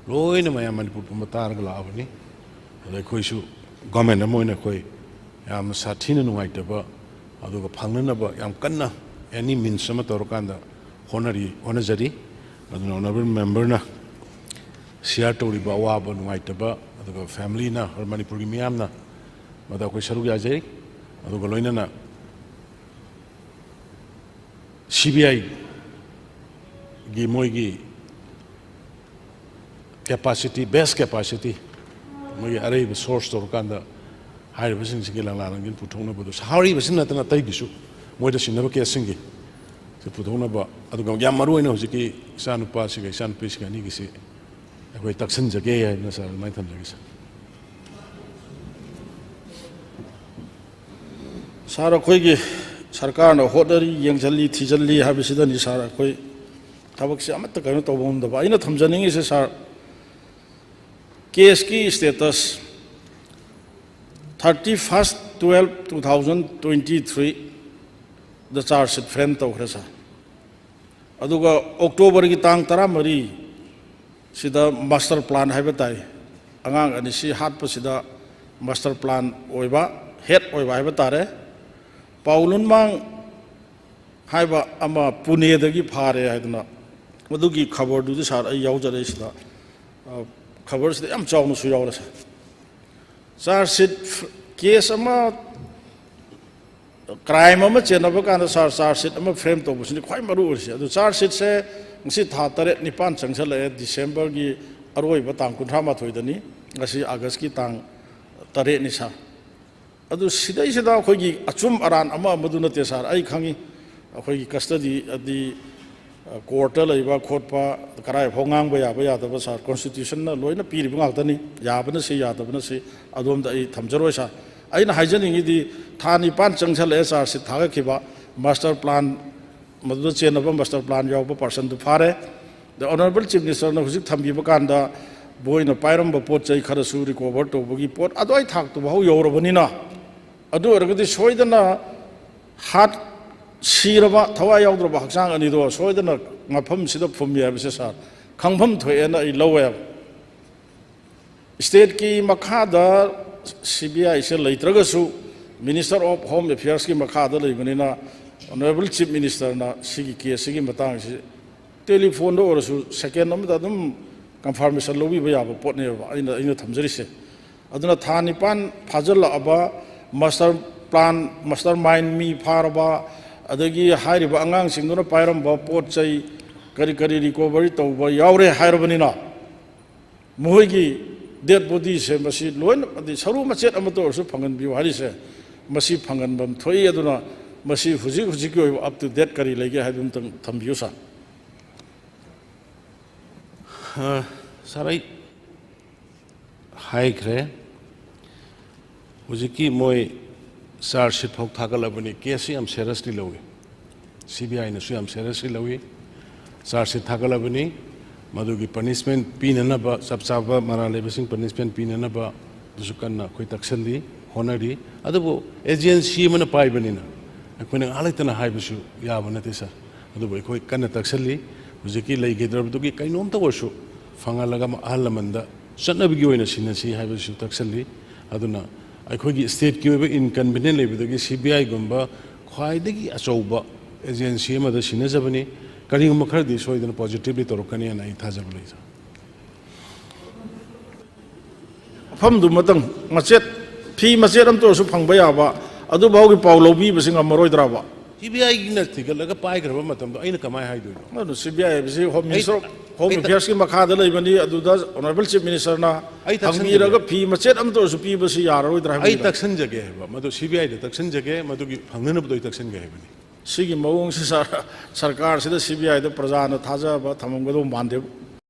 ꯂꯣꯏꯅ ꯃꯌꯥꯝ ꯃꯅꯤꯄꯨꯔ ꯄꯨꯝꯕ ꯇꯥꯔꯒ ꯂꯥꯛꯑꯕꯅꯤ꯫ ꯑꯗ ꯑꯩꯈꯣꯏꯁꯨ ꯒꯣꯔꯃꯦꯟ ꯑꯃ ꯑꯣꯏꯅ ꯑꯩꯈꯣꯏ ꯌꯥꯝꯅ ꯁꯥꯊꯤꯅ ꯅꯨꯡꯉꯥꯏꯇꯕ, ꯑꯗꯨꯒ ꯐꯪꯅꯅꯕ ꯌꯥꯝ ꯀꯟꯅ ꯑꯦꯅꯤ ꯃꯤꯟꯁ ꯑꯃ ꯇꯧꯔꯀꯥꯟꯗ ꯍꯣꯠꯅꯔꯤ, ꯍꯣꯠꯅꯖꯔꯤ꯫ ꯑꯗꯨꯅ ꯑꯣꯅꯔꯦꯕꯜ ꯃꯦꯝꯕꯔꯅ ꯁꯤꯌꯥꯔ ꯇꯧꯔꯤꯕ ꯑꯋꯥꯕ ꯅꯨꯡꯉꯥꯏꯇꯕ, ꯑꯗꯨꯒ ꯐꯦꯃꯤꯂꯤꯅ, ꯃꯅꯤꯄꯨꯔꯒꯤ ꯃꯤꯌꯥꯝꯅ ꯃꯗ ꯑꯩꯈꯣꯏ ꯁꯔꯨꯛ ꯌꯥꯖꯩ꯫ ꯑꯗꯨꯒ ꯂꯣꯏꯅꯅ ꯁꯤ ꯕꯤ ꯑꯥꯏꯒꯤ ꯃꯣꯏꯒꯤ capacity, best capacity, ꯃꯣꯏꯒꯤ ꯑꯔꯩꯕ source ꯇꯧꯔꯀꯥꯟꯗ ꯍꯥꯏꯔꯤꯕꯁꯤꯡꯁꯤꯒꯤ ꯂꯪꯂꯥ ꯂꯪꯖꯤꯟ ꯄꯨꯊꯣꯛꯅꯕꯗꯨ, ꯍꯥꯏꯔꯤꯕꯁꯤ ꯅꯠꯇꯅ ꯑꯇꯩꯒꯤꯁꯨ ꯃꯣꯏꯗ ꯁꯤꯟꯅꯕ caseꯁꯤꯡꯒꯤ ꯁꯤ ꯄꯨꯊꯣꯛꯅꯕ, ꯑꯗꯨꯒ ꯌꯥꯝ ꯃꯔꯨ ꯑꯣꯏꯅ ꯍꯧꯖꯤꯛꯀꯤ ꯏꯆꯥꯅꯨꯄꯥꯁꯤꯒ ꯏꯆꯥꯅꯨꯄꯤꯁꯤꯒ ꯑꯅꯤꯒꯤꯁꯤ ꯑꯩꯈꯣꯏ ꯇꯛꯁꯤꯟꯖꯒꯦ ꯍꯥꯏꯗꯅ, ꯁꯥꯔ, ꯑꯗꯨꯃꯥꯏꯅ ꯊꯝꯖꯒꯦ, ꯁꯥꯔ꯫ ꯁꯥꯔ, ꯑꯩꯈꯣꯏꯒꯤ ꯁꯔꯀꯥꯔꯅ ꯍꯣꯠꯅꯔꯤ, ꯌꯦꯡꯁꯤꯜꯂꯤ, ꯊꯤꯖꯤꯜꯂꯤ ꯍꯥꯏꯕꯁꯤꯗꯅꯤ, ꯁꯥꯔ, ꯑꯩꯈꯣꯏ ꯊꯕꯛꯁꯦ ꯑꯃꯠꯇ ꯀꯩꯅꯣ ꯇꯧꯕ ꯉꯝꯗꯕ꯫ ꯑꯩꯅ ꯊꯝꯖꯅꯤꯡꯉꯤꯁꯦ, ꯁꯥꯔ, caseꯀꯤ status, thirty first twelve two thousand twenty threeꯗ charge sheet frame ꯇꯧꯈ꯭ꯔꯦ, ꯁꯥꯔ꯫ ꯑꯗꯨꯒ Octoberꯒꯤ ꯇꯥꯡ ꯇꯔꯥꯃꯔꯤ ꯁꯤꯗ master plan ꯍꯥꯏꯕ ꯇꯥꯏ, ꯑꯉꯥꯡ ꯑꯅꯤꯁꯤ ꯍꯥꯠꯄꯁꯤꯗ master plan ꯑꯣꯏꯕ, head ꯑꯣꯏꯕ ꯍꯥꯏꯕ ꯇꯥꯔꯦ, ꯄꯥꯎ ꯂꯨꯟꯃꯥꯡ ꯍꯥꯏꯕ ꯑꯃ ꯄꯨꯅꯦꯗꯒꯤ ꯐꯥꯔꯦ ꯍꯥꯏꯗꯅ, ꯃꯗꯨꯒꯤ ꯈꯕꯔꯗꯨꯗꯤ, ꯁꯥꯔ, ꯑꯩ ꯌꯥꯎꯖꯔꯛꯏꯁꯤꯗ, ꯑ, ꯈꯕꯔꯁꯤꯗ ꯌꯥꯝ ꯆꯥꯎꯅꯁꯨ ꯌꯥꯎꯔꯦ, ꯁꯥꯔ꯫ Charge sheet, case ꯑꯃ, crime ꯑꯃ ꯆꯦꯟꯅꯕ ꯀꯥꯟꯗ, ꯁꯥꯔ, charge sheet ꯑꯃ frame ꯇꯧꯕꯁꯤꯅꯤ ꯈ꯭ꯋꯥꯏ ꯃꯔꯨ ꯑꯣꯏꯔꯤꯁꯦ꯫ ꯑꯗꯨ charge sheetꯁꯦ ꯉꯁꯤ ꯊꯥ ꯇꯔꯦꯠ ꯅꯤꯄꯥꯟ ꯆꯪꯁꯜꯂꯛꯑꯦ, Decemberꯒꯤ ꯑꯔꯣꯏꯕ ꯇꯥꯡ ꯀꯨꯟꯊ꯭ꯔꯥ ꯃꯥꯊꯣꯏꯗꯅꯤ, ꯉꯁꯤ Augustꯀꯤ ꯇꯥꯡ ꯇꯔꯦꯠꯅꯤ, ꯁꯥꯔ꯫ ꯑꯗꯨ ꯁꯤꯗꯩꯁꯤꯗ ꯑꯩꯈꯣꯏꯒꯤ ꯑꯆꯨꯝ ꯑꯔꯥꯟ ꯑꯃ ꯑꯃꯗꯨ ꯅꯠꯇꯦ, ꯁꯥꯔ, ꯑꯩ ꯈꯪꯉꯤ꯫ ꯑꯩꯈꯣꯏꯒꯤ custody ꯑꯗꯤ, ꯑ, courtꯇ ꯂꯩꯕ ꯈꯣꯠꯄ, ꯀꯔꯥꯏ ꯐꯥꯎ ꯉꯥꯡꯕ ꯌꯥꯕ ꯌꯥꯗꯕ, ꯁꯥꯔ, constitutionꯅ ꯂꯣꯏꯅ ꯄꯤꯔꯤꯕ ꯉꯥꯛꯇꯅꯤ, ꯌꯥꯕꯅ ꯁꯤ, ꯌꯥꯗꯕꯅ ꯁꯤ, ꯑꯗꯣꯝꯗ ꯑꯩ ꯊꯝꯖꯔꯣꯏ, ꯁꯥꯔ꯫ ꯑꯩꯅ ꯍꯥꯏꯖꯅꯤꯡꯉꯤꯗꯤ, ꯊꯥ ꯅꯤꯄꯥꯟ ꯆꯪꯁꯜꯂꯛꯑꯦ charge sheet ꯊꯥꯒꯠꯈꯤꯕ, master plan ꯃꯗꯨꯗ ꯆꯦꯟꯅꯕ master plan ꯌꯥꯎꯕ personꯗꯨ ꯐꯥꯔꯦ꯫ The Honorable Chief Ministerꯅ ꯍꯧꯖꯤꯛ ꯊꯝꯕꯤꯕ ꯀꯥꯟꯗ ꯃꯣꯏꯅ ꯄꯥꯏꯔꯝꯕ ꯄꯣꯠ ꯆꯩ ꯈꯔꯁꯨ recover ꯇꯧꯕꯒꯤ ꯄꯣꯠ ꯑꯗꯨꯋꯥꯏ ꯊꯥꯛꯇꯨ ꯐꯥꯎ ꯌꯧꯔꯕꯅꯤꯅ, ꯑꯗꯨ ꯑꯣꯏꯔꯒꯗꯤ ꯁꯣꯏꯗꯅ ꯍꯥꯠ-, ꯁꯤꯔꯕ, ꯊꯋꯥꯏ ꯌꯥꯎꯗ꯭ꯔꯕ ꯍꯛꯆꯥꯡ ꯑꯅꯤꯗꯣ ꯁꯣꯏꯗꯅ ꯃꯐꯝꯁꯤꯗ ꯐꯨꯝꯃꯤ ꯍꯥꯏꯕꯁꯦ, ꯁꯥꯔ, ꯈꯪꯐꯝ ꯊꯣꯛꯑꯦꯅ ꯑꯩ ꯂꯧꯋꯦꯕ꯫ Stateꯀꯤ ꯃꯈꯥꯗ CBIꯁꯦ ꯂꯩꯇ꯭ꯔꯒꯁꯨ, Minister of Home Affairsꯀꯤ ꯃꯈꯥꯗ ꯂꯩꯕꯅꯤꯅ, Honorable Chief Ministerꯅ ꯁꯤꯒꯤ caseꯁꯤꯒꯤ ꯃꯇꯥꯡꯁꯤ telephoneꯗ ꯑꯣꯏꯔꯁꯨ second ꯑꯃꯗ ꯑꯗꯨꯝ confirmation ꯂꯧꯕꯤꯕ ꯌꯥꯕ ꯄꯣꯠꯅꯦꯕ ꯑꯩꯅ, ꯑꯩꯅ ꯊꯝꯖꯔꯤꯁꯦ꯫ ꯑꯗꯨꯅ ꯊꯥ ꯅꯤꯄꯥꯟ ꯐꯥꯖꯤꯜꯂꯛꯑꯕ, master plan, mastermind ꯃꯤ ꯐꯥꯔꯕ, ꯑꯗꯒꯤ ꯍꯥꯏꯔꯤꯕ ꯑꯉꯥꯡꯁꯤꯡꯗꯨꯅ ꯄꯥꯏꯔꯝꯕ ꯄꯣꯠ ꯆꯩ ꯀꯔꯤ ꯀꯔꯤ recovery ꯇꯧꯕ ꯌꯥꯎꯔꯦ ꯍꯥꯏꯔꯕꯅꯤꯅ, ꯃꯈꯣꯏꯒꯤ ꯗꯦꯠ ꯕꯣꯗꯤꯁꯦ ꯃꯁꯤ ꯂꯣꯏꯅ, ꯑꯗꯩ ꯁꯔꯨ ꯃꯆꯦꯠ ꯑꯃꯠꯇ ꯑꯣꯏꯔꯁꯨ ꯐꯪꯍꯟꯕꯤꯌꯨ ꯍꯥꯏꯔꯤꯁꯦ, ꯃꯁꯤ ꯐꯪꯍꯟꯐꯝ ꯊꯣꯛꯏ꯫ ꯑꯗꯨꯅ ꯃꯁꯤ ꯍꯧꯖꯤꯛ ꯍꯧꯖꯤꯛꯀꯤ ꯑꯣꯏꯕ ꯑꯞ ꯇꯨ ꯗꯦꯠ ꯀꯔꯤ ꯂꯩꯒꯦ ꯍꯥꯏꯕꯗꯨ ꯑꯝꯇꯪ ꯊꯝꯕꯤꯌꯨ, ꯁꯥꯔ꯫ ꯑ, ꯁꯥꯔ, ꯑꯩ ꯍꯥꯏꯈ꯭ꯔꯦ꯫ ꯍꯧꯖꯤꯛꯀꯤ ꯃꯣꯏ ꯆꯥꯔꯖ ꯁꯤꯠ ꯐꯥꯎ ꯊꯥꯒꯠꯂꯕꯅꯤ꯫ ꯀꯦꯁꯁꯤ ꯌꯥꯝ ꯁꯦꯔꯁꯂꯤ ꯂꯧꯏ꯫ ꯁꯤ ꯕꯤ ꯑꯥꯏꯅꯁꯨ ꯌꯥꯝ ꯁꯦꯔꯁꯂꯤ ꯂꯧꯏ꯫ ꯆꯥꯔꯖ ꯁꯤꯠ ꯊꯥꯒꯠꯂꯕꯅꯤ꯫ ꯃꯗꯨꯒꯤ ꯄꯅꯤꯁꯃꯦꯟ ꯄꯤꯅꯅꯕ, ꯆꯞ ꯆꯥꯕ ꯃꯔꯥꯜ ꯂꯩꯕꯁꯤꯡ ꯄꯅꯤꯁꯃꯦꯟ ꯄꯤꯅꯅꯕ ꯑꯗꯨꯁꯨ ꯀꯟꯅ ꯑꯩꯈꯣꯏ ꯇꯛꯁꯜꯂꯤ, ꯍꯣꯠꯅꯔꯤ꯫ ꯑꯗꯨꯕꯨ ꯑꯦꯖꯦꯟꯁꯤ ꯑꯃꯅ ꯄꯥꯏꯕꯅꯤꯅ ꯑꯩꯈꯣꯏꯅ ꯉꯥꯏꯍꯥꯛ ꯂꯩꯇꯅ ꯍꯥꯏꯕꯁꯨ ꯌꯥꯕ ꯅꯠꯇꯦ, ꯁꯥꯔ꯫ ꯑꯗꯨꯕꯨ ꯑꯩꯈꯣꯏ ꯀꯟꯅ ꯇꯛꯁꯜꯂꯤ꯫ ꯍꯧꯖꯤꯛꯀꯤ ꯂꯩꯈꯤꯗ꯭ꯔꯕꯗꯨꯒꯤ ꯀꯩꯅꯣꯝꯇ ꯑꯣꯏꯔꯁꯨ ꯐꯪꯍꯜꯂꯒ ꯑꯍꯜ ꯂꯃꯟꯗ ꯆꯠꯅꯕꯤꯒꯤ ꯑꯣꯏꯅ ꯁꯤꯟꯅꯁꯤ ꯍꯥꯏꯕꯁꯤꯁꯨ ꯇꯛꯁꯜꯂꯤ꯫ ꯑꯗꯨꯅ ꯑꯩꯈꯣꯏꯒꯤ ꯁ꯭ꯇꯦꯠꯀꯤ ꯑꯣꯏꯕ ꯏꯟꯀꯟꯚꯤꯅꯤꯌꯦꯟ ꯂꯩꯕꯗꯒꯤ ꯁꯤ ꯕꯤ ꯑꯥꯏꯒꯨꯝꯕ ꯈ꯭ꯋꯥꯏꯗꯒꯤ ꯑꯆꯧꯕ ꯑꯦꯖꯦꯟꯁꯤ ꯑꯃꯗ ꯁꯤꯟꯅꯖꯕꯅꯤ꯫ ꯀꯔꯤꯒꯨꯝꯕ ꯈꯔꯗꯤ ꯁꯣꯏꯗꯅ ꯄꯣꯖꯤꯇꯤꯚꯂꯤ ꯇꯧꯔꯛꯀꯅꯤ ꯍꯥꯏꯅ ꯑꯩ ꯊꯥꯖꯕ ꯂꯩ, ꯁꯥꯔ꯫ ꯃꯐꯝꯗꯨꯃꯇꯪ ꯃꯆꯦꯠ, ꯐꯤ ꯃꯆꯦꯠ ꯑꯃꯇ ꯑꯣꯏꯔꯁꯨ ꯐꯪꯕ ꯌꯥꯕ, ꯑꯗꯨꯐꯥꯎꯒꯤ ꯄꯥꯎ ꯂꯧꯕꯤꯕꯁꯤ ꯉꯝꯃꯔꯣꯏꯗ꯭ꯔꯕ? ꯁꯤ ꯕꯤ ꯑꯥꯏꯒꯤꯅ ꯊꯤꯒꯠꯂꯒ ꯄꯥꯏꯈ꯭ꯔꯕ ꯃꯇꯝꯗꯣ ꯑꯩꯅ ꯀꯃꯥꯏꯅ ꯍꯥꯏꯗꯣꯏꯅꯣ? ꯑꯗꯨ ꯁꯤ ꯕꯤ ꯑꯥꯏ ꯍꯥꯏꯕꯁꯤ ꯍꯣꯝ ꯑꯩ- ꯃꯤꯅꯤꯁꯇꯔ, ꯍꯣꯝ ꯑꯩ- ꯑꯦꯐꯤꯌꯔꯁꯀꯤ ꯃꯈꯥꯗ ꯂꯩꯕꯅꯤ꯫ ꯑꯗꯨꯗ ꯑꯣꯅꯔꯦꯕꯜ ꯆꯤꯐ ꯃꯤꯅꯤꯁꯇꯔꯅ ꯑꯩ ꯇꯛꯁꯟꯖꯒꯦ꯫ ꯍꯪꯕꯤꯔꯒ ꯐꯤ ꯃꯆꯦꯠ ꯑꯃꯇ ꯑꯣꯏꯔꯁꯨ ꯄꯤꯕꯁꯤ ꯌꯥꯔꯔꯣꯏꯗ꯭ꯔꯥ ꯑꯩ ꯍꯥꯏꯕꯅꯤꯗ꯫ ꯇꯛꯁꯟꯖꯒꯦ ꯍꯥꯏꯕ, ꯃꯗꯨ ꯁꯤ ꯕꯤ ꯑꯥꯏꯗ ꯇꯛꯁꯟꯖꯒꯦ, ꯃꯗꯨꯒꯤ ꯐꯪꯅꯅꯕꯗꯣ ꯑꯩ ꯇꯛꯁꯟꯒꯦ ꯍꯥꯏꯕꯅꯤ꯫ ꯁꯤꯒꯤ ꯃꯑꯣꯡꯁꯤ ꯁꯔ-, ꯁꯔꯀꯥꯔꯁꯤꯗ ꯁꯤ ꯕꯤ ꯑꯥꯏꯗ ꯄ꯭ꯔꯖꯥꯅ ꯊꯥꯖꯕ ꯊꯝꯃꯝꯒꯗꯧꯕ ꯃꯥꯟꯗꯦ꯫